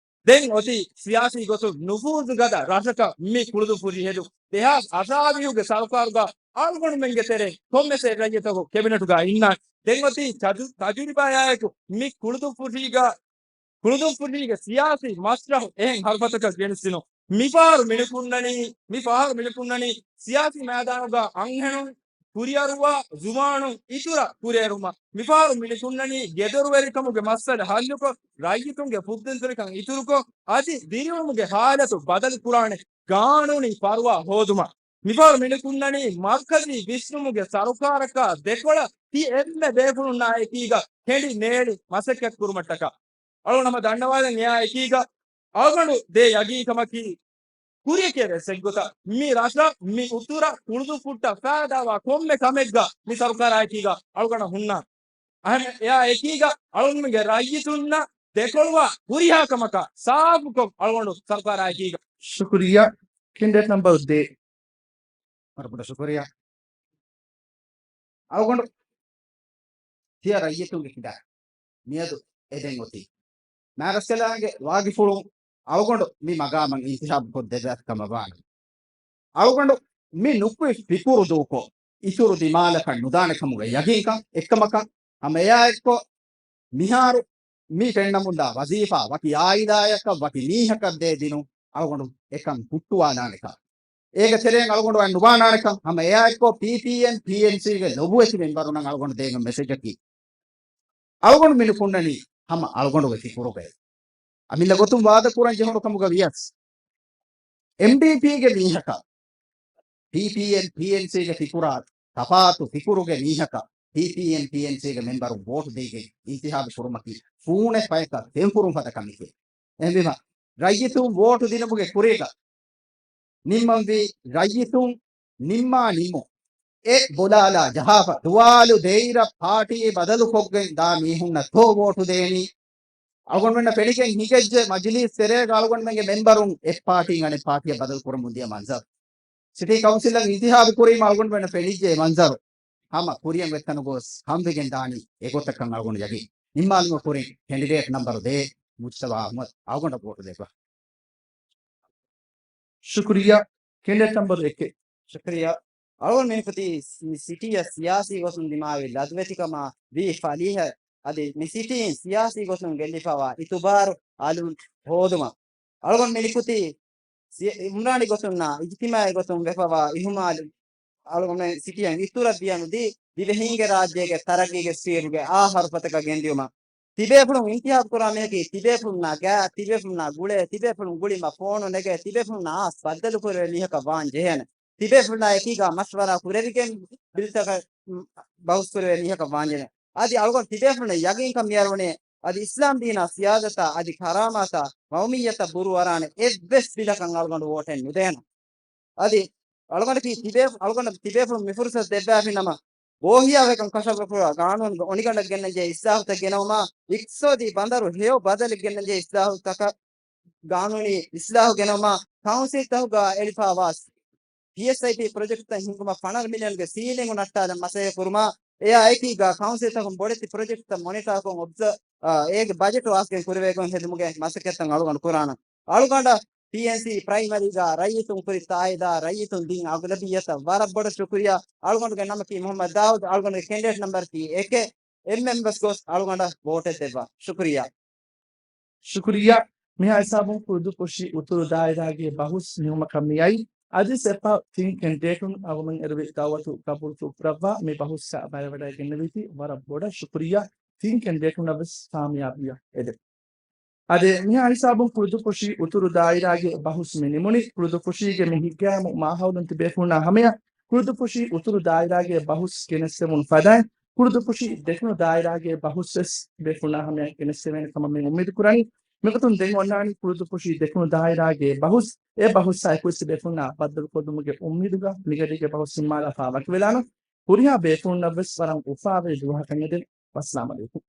ދެން އޮތީ ސިޔާސީ ގޮތުން ނުފޫޒު ގަދަ ރަށަކަށް މި ކުޅުދުއްފުށި ހެދު. ދެހާސް އަށާވީހުގެ ސަރުކާރުގަ އަޅުގަނޑުމެންގެ ތެރެ ކޮންމެސް އެއް ރައްޔިތަކު ކެބިނެޓުގަ އިންނާނެ. ދެން އޮތީ ތަޖު-، ތަޖުރިބާއާއެކު މި ކުޅުދުއްފުށީގަ، ކުޅުދުއްފުށީގެ ސިޔާސީ މަސްރަހު އެހެން ހަރުފަތަކަށް ގެނެސްދިނުން. މިފަހަރު މިނިކުންނަނީ، މިފަހަރު މިނިކުންނަނީ ސިޔާސީ މައިދާނުގަ އަންހެނުން ކުރިއަރުވާ، ޒުވާނުން އިތުރަށް ކުރިއެރުމަށް. މިފަހަރު މިނިކުންނަނީ ގެދޮރުވެރިކަމުގެ މައްސަލަ ހައްލުކޮށް، ރައްޔިތުންގެ ފުއްދަންތެރިކަން އިތުރުކޮށް، އަދި ދިރިއުޅުމުގެ ހާލަތު ބަދަލުކުރާނެ ގާނޫނީ ފަރުވާ ހޯދުމަށް. މިފަހަރު މިނިކުންނަނީ މަރުކަޒީ ވިސްނުމުގެ ސަރުކާރަކާ ދެކޮޅަށް ތި އެންމެ ބޭފުޅުންނާ އެކީގަ ކެނޑި ނޭޅި މަސައްކަތް ކުރުމަށްޓަކާ. އަޅުގަނޑު ހަމަ ދަންނަވާލަން އެއާ އެކީގަ އަޅުގަނޑު ދޭ ޔަގީންކަމަކީ، ކުރިއެކޭ ވެސް އެއްގޮތަށް މި ރަށަށް، މި އުތުރަށް، ކުޅުދުއްފުށްޓަށް ފައިދާވާ ކޮންމެ ކަމެއްގަ މި ސަރުކާރާއެކީގަ އަޅުގަނޑަށް ހުންނާނެ. އަހަން އެއާ އެކީގަ އަޅުގަނޑުމެންގެ ރައްޔިތުންނަށް ދެކޮޅުވާ ހުރިހާ ކަމަކާ ސާފުކޮށް އަޅުގަނޑު ސަރުކާރާއެކީގަ. ޝުކުރިއްޔާ. ކެންޑިޑޭޓް ނަމްބަރު ދޭ. ވަރަށް ބޮޑަށް ޝުކުރިއްޔާ. އަޅުގަނޑު ތިޔަ ރައްޔިތުންގެ ކިބައިން މިއަދު އެދެން އޮތީ މާރަސްކަލާނގެ ވާގިފުޅުން އަޅުގަނޑު މި މަގާމަށް އިންތިހާބު ކޮށްދެއްވާ ކަމަށް ވާނެ. އަޅުގަނޑު މި ނުކުތް ފިކުރު ދޫކޮށް، އިތުރު ދިމާލަކަށް ނުދާނެ ކަމުގެ ޔަގީންކަން އެއްކަމަކަށް، ހަމަ އެއާއެއްކޮށް، މިހާރު މި ފެންނަމުންދާ ވަޒީފާ ވަކި އާއިލާއަކަށް ވަކި މީހަކަށް ދޭ ދިނުން އަޅުގަނޑު އެކަން ހުއްޓުވާލާނެކަން، އޭގެ ތެރެއިން އަޅުގަނޑު އަތް ނުބާނާނެކަން، ހަމަ އެއާއެއްކޮށް ޕީޕީއެމް ޕީއެންސީގެ ލޮބުވެތި މެމްބަރުންނަށް އަޅުގަނޑު ދޭން މެސެޖަކީ، އަޅުގަނޑު މި ނުކުންނަނީ ހަމަ އަޅުގަނޑުގެ ފިކުރުގައި. އަމިއްލަ ގޮތުން ވާދަ ކުރަން ޖެހުނު ކަމުގަ ވިޔަސް، އެމްޑީޕީގެ މީހަކަށް ޕީޕީއެމް ޕީއެންސީގެ ފިކުރާ ތަފާތު ފިކުރުގެ މީހަކަށް ޕީޕީއެމް ޕީއެންސީގެ މެމްބަރުން ވޯޓު ދީގެން އިންތިހާބު ކުރުމަކީ ފޫނެއް ފަޔަކަށް ފެންފުރުން ފަދަ ކަމެކޭ. އެހެންވީމަ، ރައްޔިތުން ވޯޓު ދިނުމުގެ ކުރީގަ ނިންމަންވީ ރައްޔިތުން ނިންމާ ނިންމުން އެ ބޮލާލާ ޖަހާފަ، ދުވާލު ދޭއިރަށް ޕާޓީ ބަދަލުކޮށްގެން ދާ މީހުންނަށް ތޯ ވޯޓު ދޭނީ؟ އަޅުގަނޑުމެންނަށް ފެނިގެން ހިނގައްޖެ މަޖިލީސް ތެރޭގަ އަޅުގަނޑުމެންގެ މެމްބަރުން އެއް ޕާޓީން އަނެއް ޕާޓީއަށް ބަދަލު ކުރަމުން ދިޔަ މަންޒަރު. ސިޓީ ކައުންސިލަށް އިންތިހާބު ކުރީމަ އަޅުގަނޑުމެންނަށް ފެނިއްޖެ އެ މަންޒަރު. ހަމަ ކުރިއަށް ވެއްޓަނުގޮސް ހަމަވެގެން ދާނީ އެގޮތަކަށް އަޅުގަނޑު ޔަގީން. ނިންމާލުމަށް ކުރިން ކެންޑިޑޭޓް ނަމްބަރު ދޭ މުޖްތަބާ އަޙްމަދު އަޅުގަނޑަށް ވޯޓު ދެއްވާ. ޝުކުރިއްޔާ. ކެންޑިޑޭޓް ނަމްބަރު އެކެއް. ޝުކުރިއްޔާ. އަޅުގަނޑު މިނިކުތީ މި ސިޓީއަށް ސިޔާސީ ގޮތުން ދިމާވި ލަދުވެތިކަމާ ވީ ފަލީހަ އަދި މި ސިޓީއިން ސިޔާސީ ގޮތުން ގެއްލިފައިވާ އިތުބާރު އަލުން ހޯދުމަށް. އަޅުގަނޑު މިނިކުތީ ސި-، އިމްރާނީ ގޮތުންނާ އިޖްތިމާޢީ ގޮތުން ވެފައިވާ އިހުމާލު އަޅުގަނޑު ސިޓީއަށް އިތުރަށް ދިޔަނުދީ، ދިވެހީންގެ ރާއްޖޭގެ ތަރައްގީގެ ސްޕީޑުގެ އާ ހަރުފަތަކަށް ގެންދިޔުމަށް. ތިބޭފުޅުން އިންތިހާބު ކުރާ މީހަކީ ތިބޭފުޅުންނާ ގާތް، ތިބޭފުޅުންނާ ގުޅޭ، ތިބޭފުޅުން ގުޅީމަ ފޯނު ނެގޭ، ތިބޭފުޅުންނާ އާސް ބައްދަލުކުރެވޭ މީހަކަށް ވާން ޖެހޭނެ. ތިބޭފުޅާ އެކީގާ މަޝްވަރާ ކުރެވިގެން ބިލްތަކަށް ބަހުސް ކުރެވޭ މީހަކަށް ވާންޖެހޭ. އަދި އަޅުގަނޑު ތިބޭފުޅުން ޔަގީންކަން މިއަރުވަނީ އަދި އިސްލާމް ދީނާ ސިޔާދަތާ އަދި ކަރާމާތާ ޤައުމިއްޔަތަށް ބުރޫ އަރާނެ އެއްވެސް ބިލަކަށް އަޅުގަނޑު ވޯޓެއް ނުދޭނަން. އަދި އަޅުގަނޑަކީ ތިބޭ-، އަޅުގަނޑަށް ތިބޭފުޅުން މި ފުރުސަތު ދެއްވާފިނަމަ، ގޯހިޔާވެރިކަން ކަށަވަރުކުރާ ގާނޫނުގެ އޮނިގަނޑަށް ގެންނަންޖެހޭ އިސްލާހުތައް ގެނައުމާ، އިޤްތިޞާދީ ބަނދަރު ހެޔޮ ބަދަލެއް ގެންނަންޖެހޭ އިސްލާހުތަކަށް، ގާނޫނީ އިސްލާހު ގެނައުމާ، ކައުންސިލްތަކުގަ އެޅިފައިވާ ޕީއެސްއައިޕީ ޕްރޮޖެކްޓްތައް ހިންގުމަށް ފަނަރަ މިލިއަންގެ ސީލިންގު ނައްޓާލަން މަސައްކަތް ކުރުމާ، އެއާ އެކީގަ ކައުންސިލްތަކުން ބޮޑެތި ޕްރޮޖެކްޓްތައް މޮނިޓާކޮށް އޮބްޒަ-، އާ، އޭގެ ބަޖެޓު ވާސްގެން ކުރެވޭގޮތް ހެދުމުގެ މަސައްކަތްތައް އަޅުގަނޑު ކުރާނަން. އަޅުގަނޑަށް ޕީއެންސީ ޕްރައިމަރީގަ ރައްޔިތުން ކުރި ތާއީދާ ރައްޔިތުން ދިން އަޣުލަބިއްޔަތަށް ވަރަށް ބޮޑަށް ޝުކުރިއްޔާ. އަޅުގަނޑުގެ ނަމަކީ މުޙައްމަދު ދާއޫދު، އަޅުގަނޑުގެ ކެންޑިޑޭޓް ނަމްބަރަކީ އެކެއް. އެންމެން ވެސް ގޮސް އަޅުގަނޑަށް ވޯޓެއް ދެއްވާ. ޝުކުރިއްޔާ. ޝުކުރިއްޔާ. މިހާ ހިސާބުން ކުޅުދުއްފުށި އުތުރު ދާއިރާގެ ބަހުސް ނިމުމަކަށް މިއައީ. އަދި ސެޕްހަ ތިން ކެންޑިޑޭޓުން އަޅުގަނޑުމެން އެރުވި ދައުވަތު ޤަބޫލުކޮށް ކުރައްވާ މި ބަހުސްއަށް ބައިވެވަޑައިގެންނެވީތީ ވަރަށް ބޮޑަށް ޝުކުރިއްޔާ. ތިން ކެންޑިޑޭޓުންނަށް ވެސް ކާމިޔާބީއަށް އެދެން. އަދި މިހާ ހިސާބުން ކުޅުދުއްފުށި އުތުރު ދާއިރާގެ ބަހުސް މި ނިމުނީ. ކުޅުދުއްފުށީގެ މި ހިތްގައިމު މާހައުލުން ތިބޭފުޅުންނާ ހަމަޔަށް ކުޅުދުއްފުށި އުތުރު ދާއިރާގެ ބަހުސް ގެނެސްދެވުނު ފަދައިން، ކުޅުދުއްފުށި ދެކުނު ދާއިރާގެ ބަހުސް ވެސް ތިބޭފުޅުންނާ ހަމަޔަށް ގެނެސްދެވޭނެ ކަމަށް މި އުއްމީދު ކުރަނީ. މިގޮތުން ދެން އޮންނާނީ ކުޅުދުއްފުށި ދެކުނު ދާއިރާގެ ބަހުސް. އެ ބަހުސްއާ އެކުވެސް ތިބޭފުޅުންނާ ބައްދަލުކޮށްލުމުގެ އުއްމީދުގަ މިގަޑީގެ ބަހުސް ނިންމާލާފަ ވަކިވެލާނަން. ހުރިހާ ބޭފުޅުންނަށް ވެސް ވަރަށް އުފާވެރި ދުވަހަކަށް އެދެން. ވައްސަލާމް ޢަލައިކުމް.